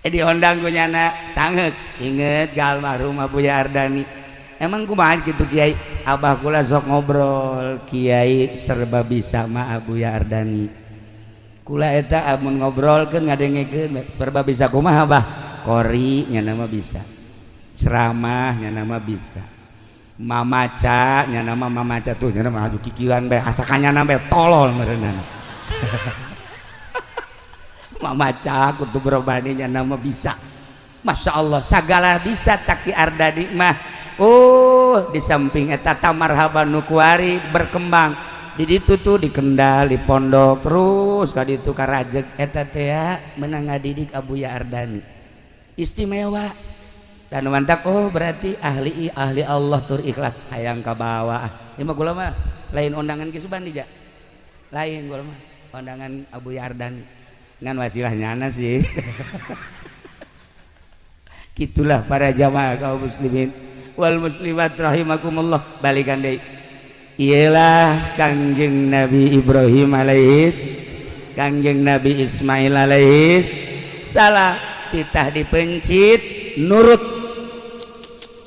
Diundang ku nyana sangeuk inget ka almarhum Abuya Ardani. Emang kumaha kitu Kiai? Abah kula sok ngobrol Kiai serba bisa mah Abuya Ardani. Kula eta amun ngobrolkeun ngadengekeun serba bisa kumaha Abah? Kori nya nama bisa. Ceramah nya nama bisa. Mamaca nya nama mamaca tuh nya nama aju kikieuan bae asa kanyana bae tolol meureunana. Mamaca kutub robani nya nama bisa. Masya Allah sagala bisa taki Ardani mah. Oh di samping eta tamarhaban nu kuari berkembang di ditu tuh di Kendal di pondok terus ka ditu ka Rajeg eta teh menang ngadidik Abuya Ardani istimewa dan mantak oh berarti ahli ahli Allah tur ikhlas hayang ka bawah ieu mah kula mah lain undangan Ki Subandi ja lain kula mah undangan Abuya Ardani. Ngan wasilah nyana sih. Gitulah para jamaah kaum muslimin wal muslimat rahimakumullah. Balikan deui, iyalah Kangjeng Nabi Ibrahim alaihis, Kangjeng Nabi Ismail alaihis salam, titah dipencit nurut.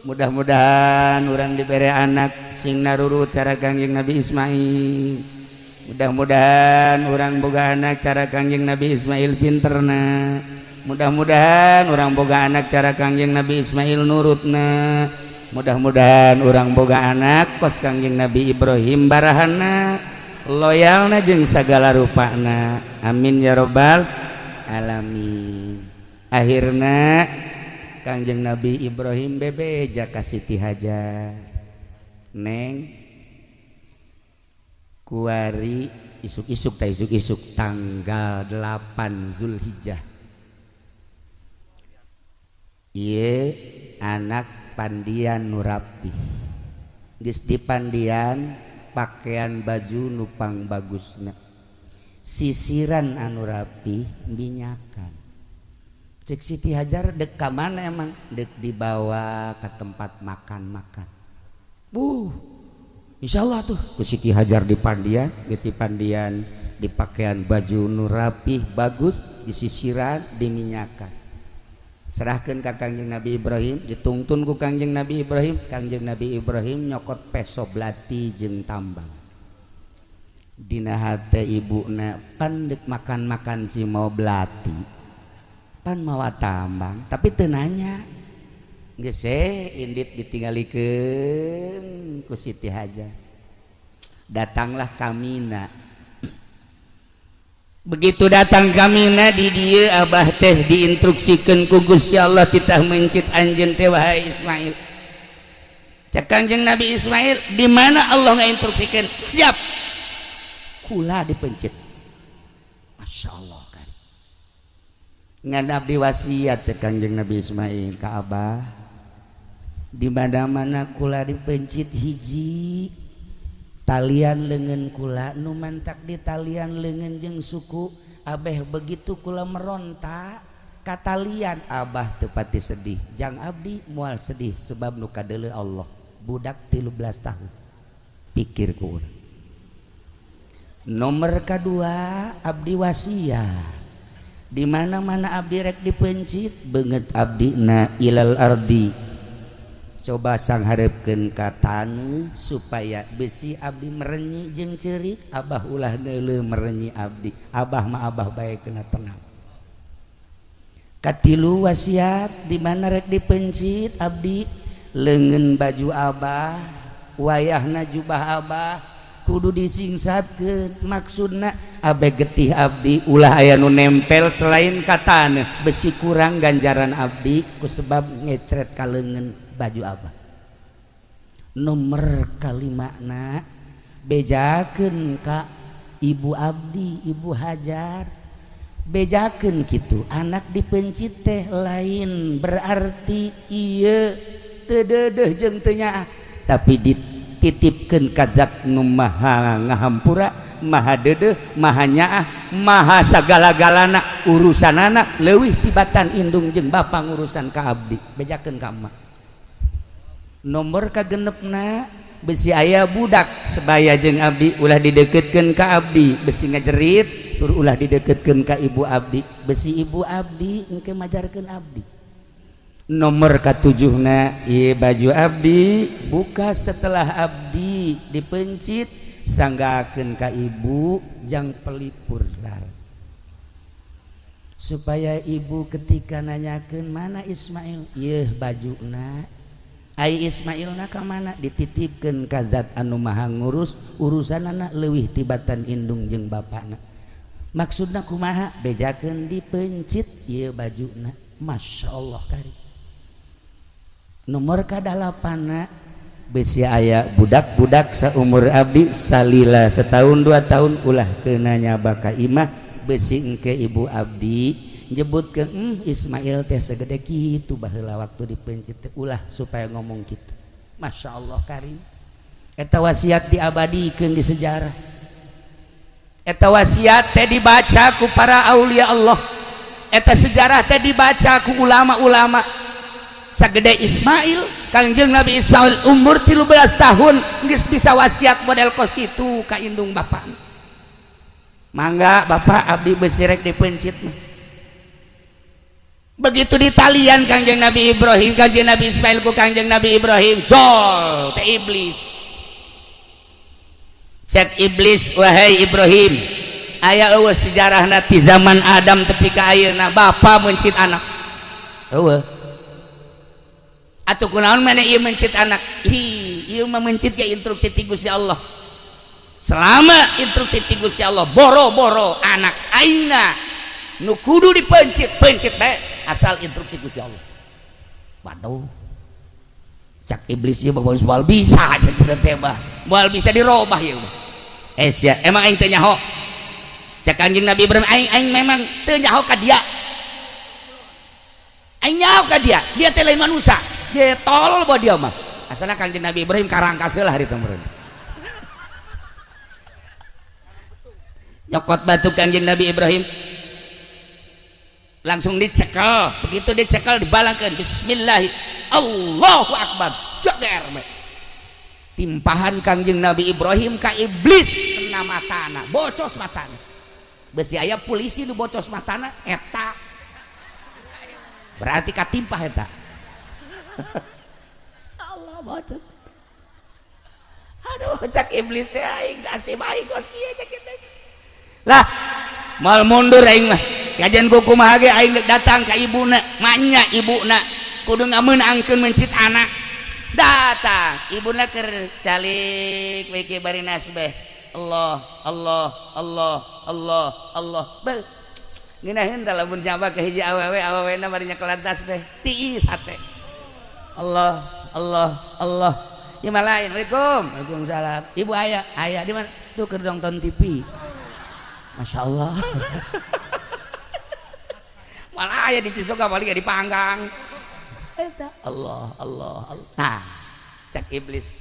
Mudah-mudahan urang diberi anak sing narurut cara Kangjeng Nabi Ismail. Mudah-mudahan urang boga anak cara Kangjeng Nabi Ismail pinterna. Mudah-mudahan urang boga anak cara Kangjeng Nabi Ismail nurutna. Mudah-mudahan urang boga anak kos Kangjeng Nabi Ibrahim, barahana, loyalna, jeung sagala rupana. Amin ya robbal alamin. Akhirna Kangjeng Nabi Ibrahim bebeja ka Siti Hajar, "Neng, kuari isuk-isuk ta, isuk-isuk tanggal 8 Zulhijjah. Ieu anak pandian nu rapi, geus dipandian, pakaian baju nu pangbagusna, sisiran anu rapi, minyakan." Cek Siti Hajar, "Dek ka mana emang?" "Dek dibawa ke tempat makan-makan." Insyaallah tuh ku Siti Hajar dipandian. Geus dipandian, dipakaian baju nu rapih bagus, disisiran, diminyakan, serahkan ke Kangjeng Nabi Ibrahim. Ditungtun ku Kangjeng Nabi Ibrahim. Kangjeng Nabi Ibrahim nyokot peso belati jeung tambang. Dina hate ibuna, "Pan dek makan-makan si mau belati, pan mawa tambang." Tapi teu nanya, geus indit ditinggalikeun ku Siti Hajar. Datanglah ka Mina. Begitu datang ka Mina, di dieu Abah teh diinstruksikan ku Gusti Allah titah mencit anjeun teh, wahai Ismail. Cek Kangjeng Nabi Ismail, "Di mana Allah ngainstruksikan?" "Siap, kula dipencit." Masya Allah kan. "Ngan abdi wasiat," cek Kangjeng Nabi Ismail ka Abah, "di mana-mana kula dipencit, hiji, talian lengan kula nu mantak di talian lengan jeung suku abeh, begitu kula meronta katalian, Abah teu pati sedih. Jang abdi moal sedih sebab nu kadeuleu Allah." Budak 13 tahun pikir ku urang. Nomor kedua, abdi wasiat, di mana-mana abdi rek dipencit, beungeut abdi na ilal ardi, coba sangharepkeun ka taneuh supaya besi abdi merenyi jeung ceurik, Abah ulah neuleuh merenyi abdi. Abah mah Abah bae kena tenang. Katilu wasiat, di mana rek dipencit abdi, leungeun baju Abah, wayahna jubah Abah kudu disingsatkeun. Maksudna abe getih abdi ulah aya nu nempel selain ka taneuh, besi kurang ganjaran abdi ku sebab ngecret ka leungeun baju Abah. Nomor kalimana, bejakeun ka ibu abdi, Ibu Hajar, bejakeun kitu, anak dipencit teh lain berarti ieu teu deudeuh jeung teu nyaah, tapi dititipkeun ka zat nu maha ngahampura, maha deudeuh, maha nyaah, maha sagala-galana. Urusanana leuwih tibatan indung jeung bapa ngurusan ka abdi. Bejakeun ka emak. Nomor kagenepna, besi aya budak sebaya jeung abdi, ulah dideketkeun ka abdi, besi ngajerit. Tur ulah dideketkeun ka ibu abdi, besi ibu abdi engke majarkeun abdi. Nomor katujuhna, ieu baju abdi buka setelah abdi dipencit, sanggakeun ka ibu jang pelipur lar, supaya ibu ketika nanyakeun mana Ismail, ieu bajuna. Ai Ismail na ka mana? Dititipkeun ka zat anu maha ngurus, urusanana leuwih tibatan indung jeung bapana. Maksudna kumaha? Bejakeun dipencit ieu bajuna. Masya Allah kari. Nomor kadalapana, besi aya budak-budak saumur abdi salila setahun 2 tahun, ulah kena nyaba ka imah, besi engke ibu abdi nyebutkeun, Ismail teh segede kitu baheula waktu dipencit teh." Ulah supaya ngomong gitu. Masya Allah karim. Eta wasiat diabadikeun di sejarah. Eta wasiat teh dibaca ku para aulia Allah, eta sejarah teh dibaca ku ulama-ulama. Sagede Ismail, Kangjeng Nabi Ismail umur 13 tahun geus bisa wasiat model kos kitu ka indung bapak. Mangga bapak, abdi besi rek dipencit mah. Begitu ditalian Kangjeng Nabi Ibrahim, Kangjeng Nabi Ismail ku Kangjeng Nabi Ibrahim, jol teh iblis. Cek iblis, "Wahai Ibrahim, aya eueuh sejarahna ti zaman Adam tepi ka ayeuna bapa mencit anak? Eueuh. Atuh kunaon maneh ieu mencit anak?" "Ih, ieu mah mencit ya instruksi ti Gusti Allah. Selama instruksi ti Gusti Allah, boro-boro anak aingna nu kudu dipencit, pencit bae, asal instruksi Gusti Allah." "Waduh," cak iblis, "ieu mah moal bisa cenah teh mah, moal bisa dirobah ieu mah." "Eh sia, emang aing teu nyaho?" Cak Kanjeng Nabi Ibrahim, "Aing aing memang teu nyaho ka dia. Aing nyaho ka dia, dia teh lain manusia, dia tolol bahwa dia mah." Asalna Kanjeng Nabi Ibrahim karangkas lah hari meureun. Nyokot batu Kanjeng Nabi Ibrahim langsung dicekel. Begitu dicekel, dibalangkeun, bismillah, Allahu akbar, jager we. Timpahan Kangjeng Nabi Ibrahim ka iblis kena matana, bocos matana. Besi aya polisi nu bocos matana eta berarti katimpah eta. Allah, bocos. Aduh, cak iblis teh, aing nasib aing kos kieu. Cak kieu lah, moal mundur aing mah. Kajian ku kumaha ge aing datang ka ibuna. Manya ibuna kudu ngameunangkeun mencit anak. Datang ibuna keur calik we ke bari nasbeh, Allah Allah Allah Allah Allah. Bel ngeunaheun tah lamun nyaba ka hiji awewe, awewena bari nyekelan tasbeh tiis hate. Allah Allah Allah. Ieu mah lain. Assalamualaikum. Waalaikumsalam. Ibu aya? Aya. Di mana tuh? Keur nonton TV. Masya Allah. Malah aya di Cisoka, paling dipanggang eta. Allah Allah Allah. Nah, cak iblis,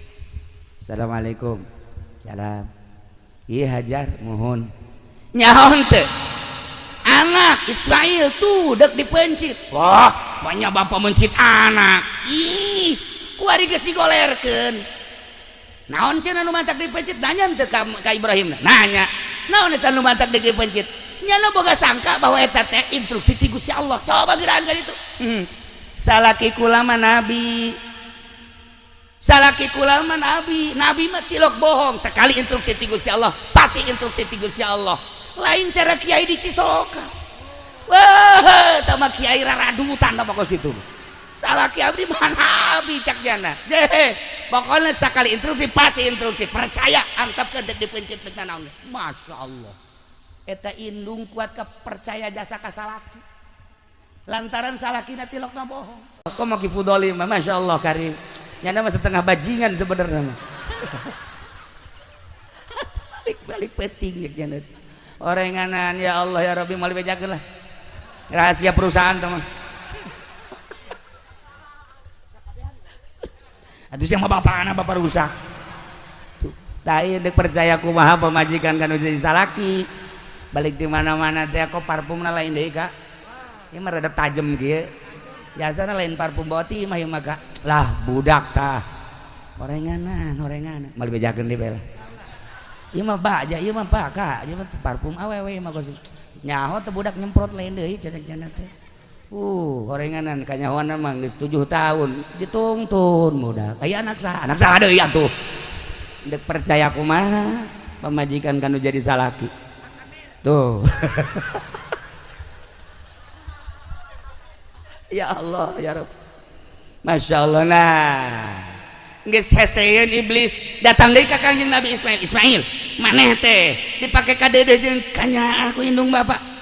"Assalamualaikum." "Salam." "Iya, Hajar." "Mohon." "Nyaho teu anak Ismail tuh dek dipencit?" "Wah, banyak bapak mencit anak. Ih, kuari geus digolerkeun. Naon cenah nu mantak dipencit?" Nanya teu ka Ibrahim? Nanya, "Naon eta nu mantak dipencit?" Nyana boga sangka bahwa eta teh instruksi ti Gusti Allah. Coba geuraan ka ditu. Salaki kula mah nabi, salaki kula mah nabi, nabi mah tilok bohong. Sekali instruksi ti Gusti Allah, pasti instruksi ti Gusti Allah. Lain cara kiai di Cisoka. Wah, tama kiai raradutan apa kos itu. Salaki abdi mah nabi," cak jana. Deh, pokoknya sekali instruksi pasti instruksi, percaya, antepkeun dek dipencit dek naon. Masya Allah, eta indung kuat kepercaya jasa ka salaki lantaran salakina tilokna bohong. Kok mau kifudoli mah, Masya Allah karim, nyana mah setengah bajingan sebenarnya mah. Balik balik peting ya nyana. Orenganan, ya Allah ya Rabbi, mau dibejakeun lah, rahasia perusahaan teman. Atuh siang mah bapak anak bapak rusak. Tuh, tai dek percaya kumaha pamajikan kan jadi salaki. Balik di mana-mana teh kok parfumna lain deui, Kak. Ieu mah rada tajem kieu. Biasana lain parfum boti mah ieu mah, Kak. Lah, budak tah. Orenganan, orenganan. Mal bejakeun deui bae. Ieu mah baja, ieu mah Pak, Kak. Ieu mah parfum awewe mah kos. Nyaho teh budak nyemprot lain deui cecek teh. Orenganan kanyahoana mah geus 7 tahun ditungtun budak. Aya anak saha? Anak saha deui atuh. Dek percaya kumaha pamajikan kanu jadi salaki. Tuh. Ya Allah ya Rabb. Masya Allah. Nah, geus heseun iblis datang deui ka Kangjeng Nabi Ismail. "Ismail, maneh teh dipake ka deudeuh jeung kanyaah ku indung bapak.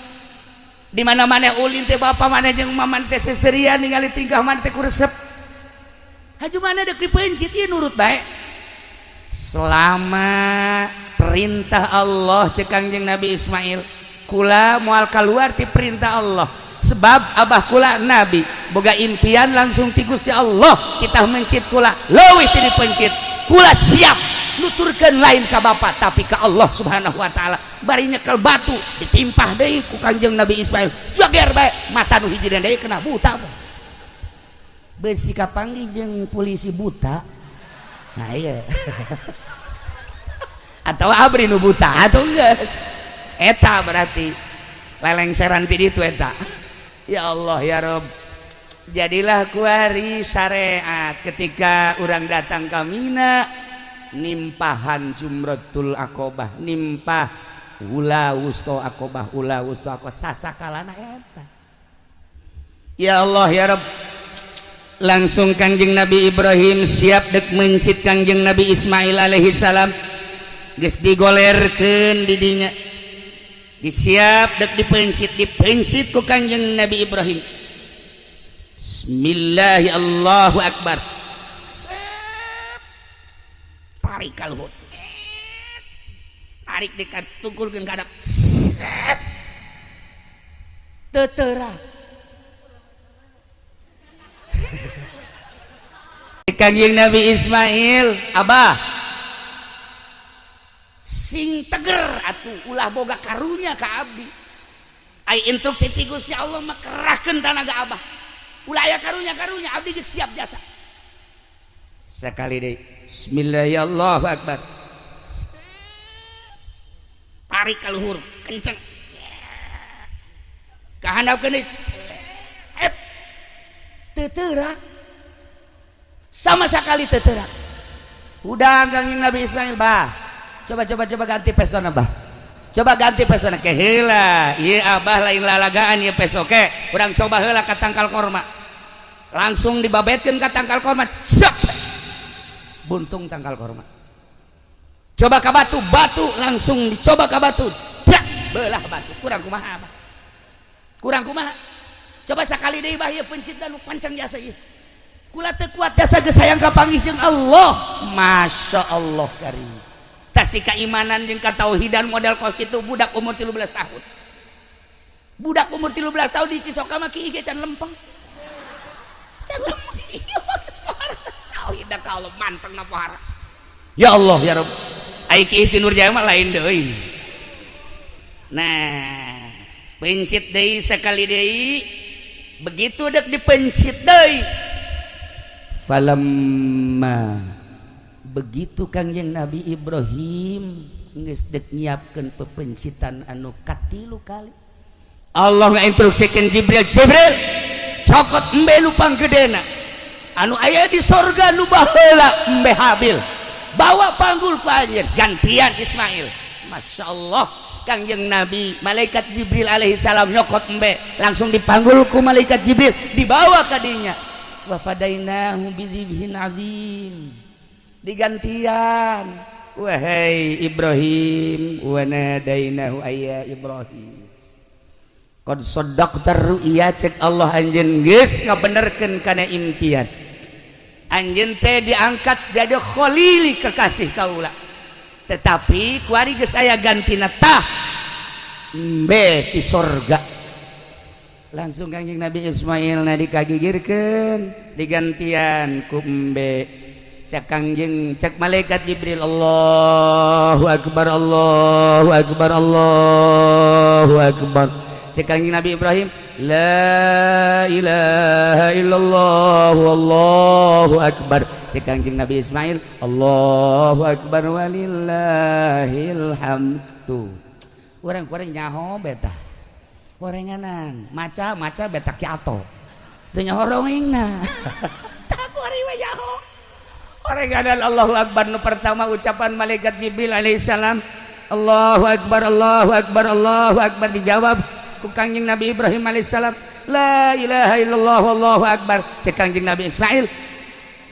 Di mana maneh ulin teh bapak maneh jeung maman teh seserian ningali tingkah maneh teh ku resep. Haju maneh dek dipencit, ieu nurut bae." "Selama perintah Allah," cek Kangjeng Nabi Ismail, "kula moal keluar ti perintah Allah, sebab abah kula nabi, boga impian langsung ti Gusti Allah. Kita mencit kula leuwih ti dipencit, kula siap." Nuturkeun lain ka bapak, tapi ka Allah Subhanahu wa taala. Bari nyekel batu, ditimpah deui ku Kanjeng Nabi Ismail, jager bae, mata nu hiji deui kena, buta. Besi kapanggih jeung polisi buta. Nah, iya, atau abri nu buta atau geus eta berarti lelengseran ti ditu eta. Ya Allah, ya Rob, jadilah kuari syariat ketika orang datang ke Mina, nimpahan Jumratul Aqobah, nimpah ula wusto Aqobah, ula wusto Aqobah, sasakalana eta. Ya Allah, ya Rob, langsung Kanjeng Nabi Ibrahim siap dek mencit Kanjeng Nabi Ismail alaihi salam. Geus digolerkeun di dinya, disiap dek dipencit, dipencit ku Kanjeng Nabi Ibrahim. Bismillahi, Allahu Akbar. Tarik kaluhur, tarik dekat, tungkulkeun ka hadap, teu teurak. Kanjeng Nabi Ismail, "Abah, sing teger atuh, ulah boga karunya ka abdi. Ai instruksi ti Gusti Allah mah kerahkeun tanaga abah, ulah aya karunya karunya, abdi geus siap jasa." Sekali deui, bismillahirrahmanirrahim, akbar, tarik ka luhur kenceng, kahandapkeun deui, teu teurak sama sekali, teu teurak. Udah, Kangjeng Nabi Ismail, "Bah, coba, coba, coba ganti pesona, bah, coba ganti pesona ke heula. Ieu abah lain lalagaan ieu peso. Ke urang coba heula ka tangkal korma." Langsung dibabetkeun ka tangkal korma, cek, buntung tangkal korma. Coba ka batu, batu, langsung dicoba ka batu, dak, belah batu. Kurang kumaha, abah? Kurang kumaha? Coba sekali deui, bah, ieu pencit nu pancang jasa ieu. Kula teu kuat jasa, geus hayang kapanggih jeung Allah. Masya Allah karim, tasih keimanan jeung katauhidan model kos kitu. Budak umur 13 tahun, budak umur 13 tahun di Cisoka mah kieu can lempeng, can lempeng. Ieu mah geus tauhid ka Allah, manteng na pohara. Ya Allah, ya Rabb, ai kieu ti Nurjaya mah lain deui. Nah, pencit deui sekali deui. Begitu dek dipencit deui, falamma, begitu Kangjeng Nabi Ibrahim geus dek nyiapkeun pepencitan anu katilu kali, Allah ngainstruksikeun Jibril, "Jibril, cokot embe nu panggedena anu aya di sorga, nu baheula embe Habil, bawa panggul ku anjeun, gantian Ismail." Masya Allah, Kangjeng Nabi, malaikat Jibril alaihi salam nyokot embe, langsung dipanggul ku malaikat Jibril, dibawa ka dinya. Wa fadainahu bidzibhin azim, digantian. Wahai Ibrahim, wa nadainahu ayya Ibrahim qad saddaqta ru'ya. Cek Allah, anjeun geus ngabenerkeun kana impian anjeun teh, diangkat jadi khalili, kekasih kaula. Tetapi kuari geus aya gantina, tah embe ti sorga. Langsung Kangjeng Nabi Ismail na dikagigirkeun, digantian ku embe. Cek Kangjeng, cek malaikat Jibril, Allahu akbar, Allahu akbar, Allahu akbar. Cek Kangjeng Nabi Ibrahim, la ilaha illallah, wallahu akbar. Cek Kangjeng Nabi Ismail, Allahu akbar walillahil hamdu. Urang-urang nyaho beta orenganan, maca maca beta kiato teu nyaho rongengna. Tak kuari we nyaho orenganan. Allahu akbar nu pertama, ucapan malaikat Jibril alaihissalam, Allahu akbar, Allahu akbar, Allahu akbar, dijawab ku Kangjeng Nabi Ibrahim alaihissalam, la ilaha illallah, wallahu akbar. Cek Kangjeng Nabi Ismail,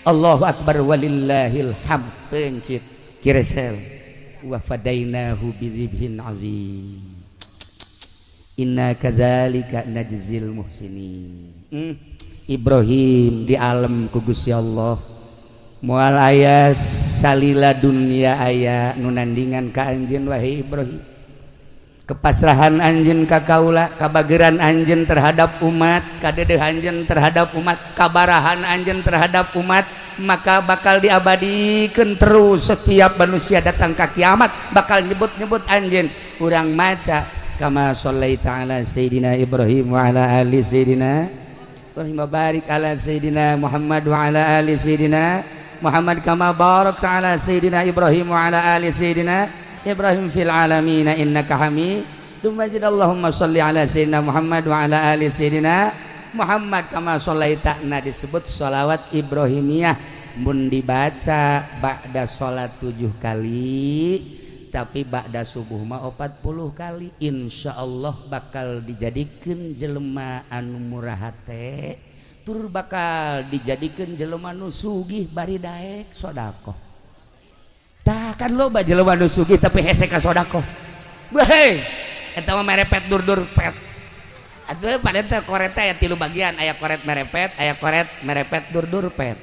Allahu akbar walillahil hamd. Pencit kiresel, wa fadainahu bidzibhin azim, inna kadzalika najzil muhsinin. Ibrahim di alam ku Gusti Allah, moal aya salila dunya aya nu nandingan ka anjeun, wahai Ibrahim. Kepasrahan anjeun ka kaula, kabageran anjeun terhadap umat, kadedeh anjeun terhadap umat, kabarahan anjeun terhadap umat, maka bakal diabadikan terus. Setiap manusia datang ke kiamat bakal nyebut-nyebut anjeun. Urang maca kama shallaita ala sayyidina Ibrahim wa ala ali sayyidina Ibrahim wa barik ala sayyidina Muhammad wa ala ali sayyidina Muhammad kama barakta ala sayyidina Ibrahim wa ala ali sayyidina Ibrahim fil alamin innaka Hamidum Majid. Allahumma shalli ala sayyidina Muhammad wa ala ali sayyidina Muhammad kama shallaita. Nah, disebut sholawat Ibrahimiyah mun dibaca ba'da salat 7 kali, tapi ba'da subuh mah 40 kali. Insya Allah bakal dijadikan jelema anu murah hate, tur bakal dijadikan jelema nu sugih bari daek sodakoh. Tah kan loba jelema nu sugih tapi hese ka sodakoh. Bae eta mah merepet dur-dur pet. Atuh pada teh koret aya tilu bagian, aya koret merepet, aya koret merepet dur-dur pet.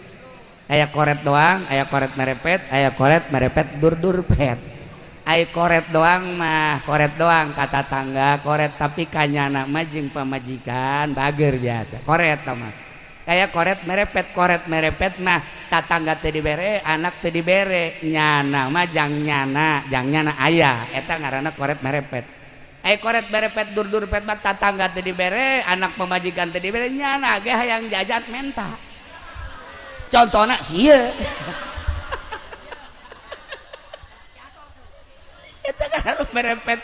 Aya koret doang, aya koret merepet, aya koret merepet dur-dur pet. Aya koret doang mah koret doang kata tangga koret, tapi kanyana mah jeung pamajikan bager biasa. Koret mah kayak koret merepet, koret merepet mah tatangga teu dibere, anak teu dibere, nyana mah jang nyana, jang nyana aya, eta ngaranna koret merepet. Aya koret merepet dur-dur pet mah tatangga teu dibere, anak pamajikan teu dibere, nyana ge hayang jajan menta. Contohna sieun. Eta kan merepet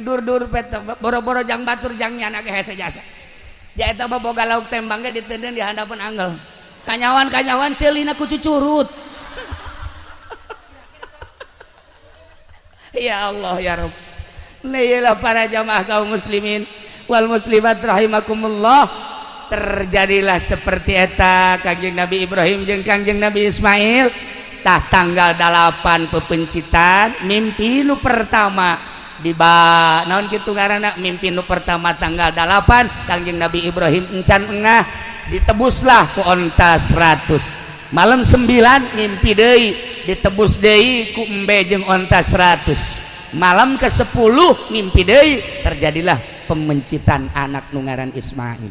dur-dur pet, boro-boro jang batur, jang nyana ge hese jasa. Ja eta mah boga lauk tembang ge diteundeun di handapeun anggel. Kanyawan-kanyawan ceulina ku cucurut. Ya Allah ya Rabb. Nah, para jamaah kaum muslimin wal muslimat rahimakumullah, terjadilah seperti eta Kangjeng Nabi Ibrahim jeung Kangjeng Nabi Ismail. Tah tanggal 8 pepencitan mimpi nu pertama di ba naon kitu ngaranna, mimpi nu pertama tanggal 8 Kangjeng Nabi Ibrahim encan engah ditebuslah ku onta 100. Malam 9 mimpi deui ditebus deui ku embe jeung onta 100. Malam ke-10 mimpi deui, terjadilah pemencitan anak nu ngaran Ismail.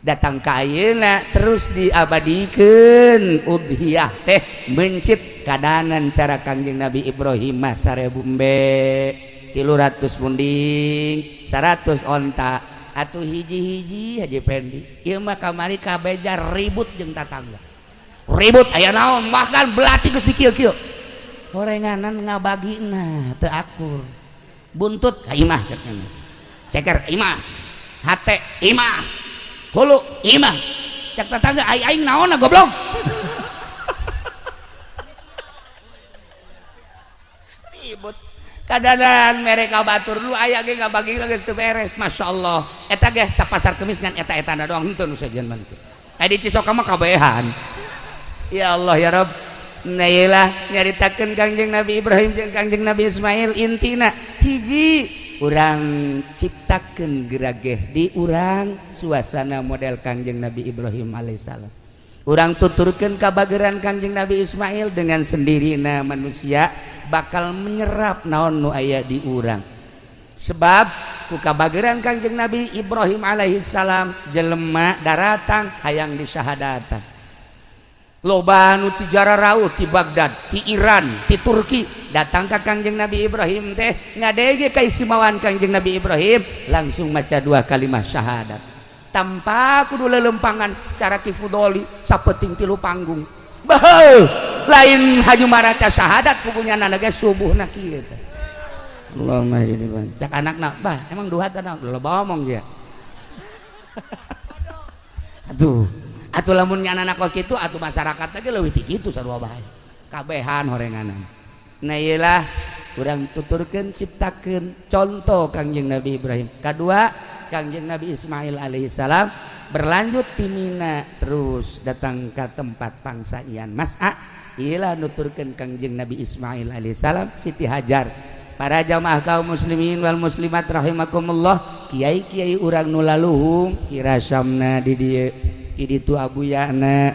Datang ka ayeuna terus diabadikeun udhiyah teh mencit kadanan cara Kangjeng Nabi Ibrahim mah 1000 embe, 300 munding, 100 onta. Atuh hiji-hiji Haji Pendi ieu mah kamari kabeja ribut jeung tatangga, ribut aya naon, bahkan belati geus dikieu-kieu horenganan ngabagina teu akur, buntut ka imah cek ceker imah, hate imah, hulu imah, cek tetangga aing aing naonna goblok. Ribut kadanan mereka batur lu aya ge ngabagi geus teu beres. Masyaallah eta ge sapasar kemis ngan eta-etana doang henteu nu sejen mah teu. Aya di Cisoka mah kabehan. Ya Allah ya Rabb. Nah iyalah nyaritakeun Kangjeng Nabi Ibrahim jeung Kangjeng Nabi Ismail, intina hiji urang ciptakeun gerageh di urang suasana model Kangjeng Nabi Ibrahim alaihissalam. Urang tuturkeun kabageran Kangjeng Nabi Ismail, dengan sendirina manusia bakal menyerap naon nu aya di urang. Sebab ku kabageran Kangjeng Nabi Ibrahim alaihissalam jelema daratang hayang disyahadatan. Loba nu ti jararauh ti Baghdad, ti Iran, ti Turki datang ka Kangjeng Nabi Ibrahim teh ngadege kaistimewaan Kangjeng Nabi Ibrahim, langsung maca dua kalimat syahadat tanpa kudu lelempangan cara Ki Fudoli sapeting tilu panggung. Bah, lain haju maraca syahadat pugunya nana ge subuhna kieu teh. Allahumma ini bang. Cak anakna, bah emang duha teh naon? Loba omong sia. Aduh, atuh lamun nyana kos kitu atuh masyarakat ge leuwih ti kitu sarua bae. Kabehan horenganan. Nah ieulah urang tuturkeun ciptakeun contoh Kangjeng Nabi Ibrahim. Kadua Kangjeng Nabi Ismail alaihissalam berlanjut ti Mina terus datang ke tempat pangsaian Mas'a. Iyalah nuturkeun Kangjeng Nabi Ismail alaihissalam Siti Hajar. Para jamaah kaum muslimin wal muslimat rahimakumullah, kiai-kiai urang nu laluhung kirasamna di dieu, di ditu Abuyana,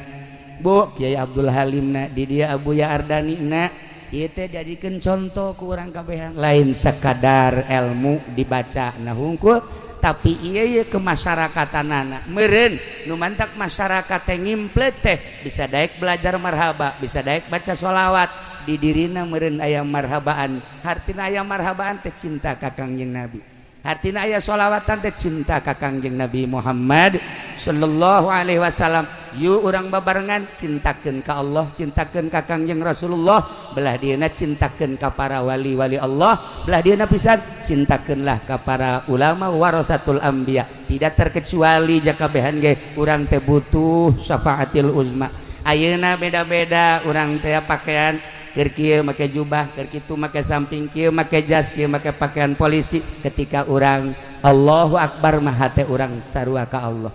Bu Kiai Abdul Halimna di dieu, Abuya Ardanina Ieu teh jadikeun contoh ku urang kabehan, lain sekadar ilmu dibaca nah hungkul, tapi iya iya kemasyarakatan meren nu mantak masyarakat teh ngimplet teh bisa daek belajar marhaba, bisa daek baca sholawat di dirina. Meren aya marhabaan, hartina aya marhabaan teh cinta ka Kangjeng Nabi, hartina aya sholawatan teh cinta ka Kangjeng Nabi Muhammad sallallahu alaihi wasallam. Yuk, urang babarengan cintakeun ka Allah, cintakeun ka Kangjeng Rasulullah, belah dieuna cintakeun ka para wali-wali Allah, belah dieuna pisan cintakeunlah ka para ulama warasatul anbiya. Tidak terkecuali jakabehan ge urang teh butuh syafaatil uzma. Ayeuna beda-beda urang teh pakaian, keur kieu make jubah, keur kitu make samping, kieu make jas, kieu make pakaian polisi. Ketika urang Allahu Akbar mah hate urang sarua ka Allah.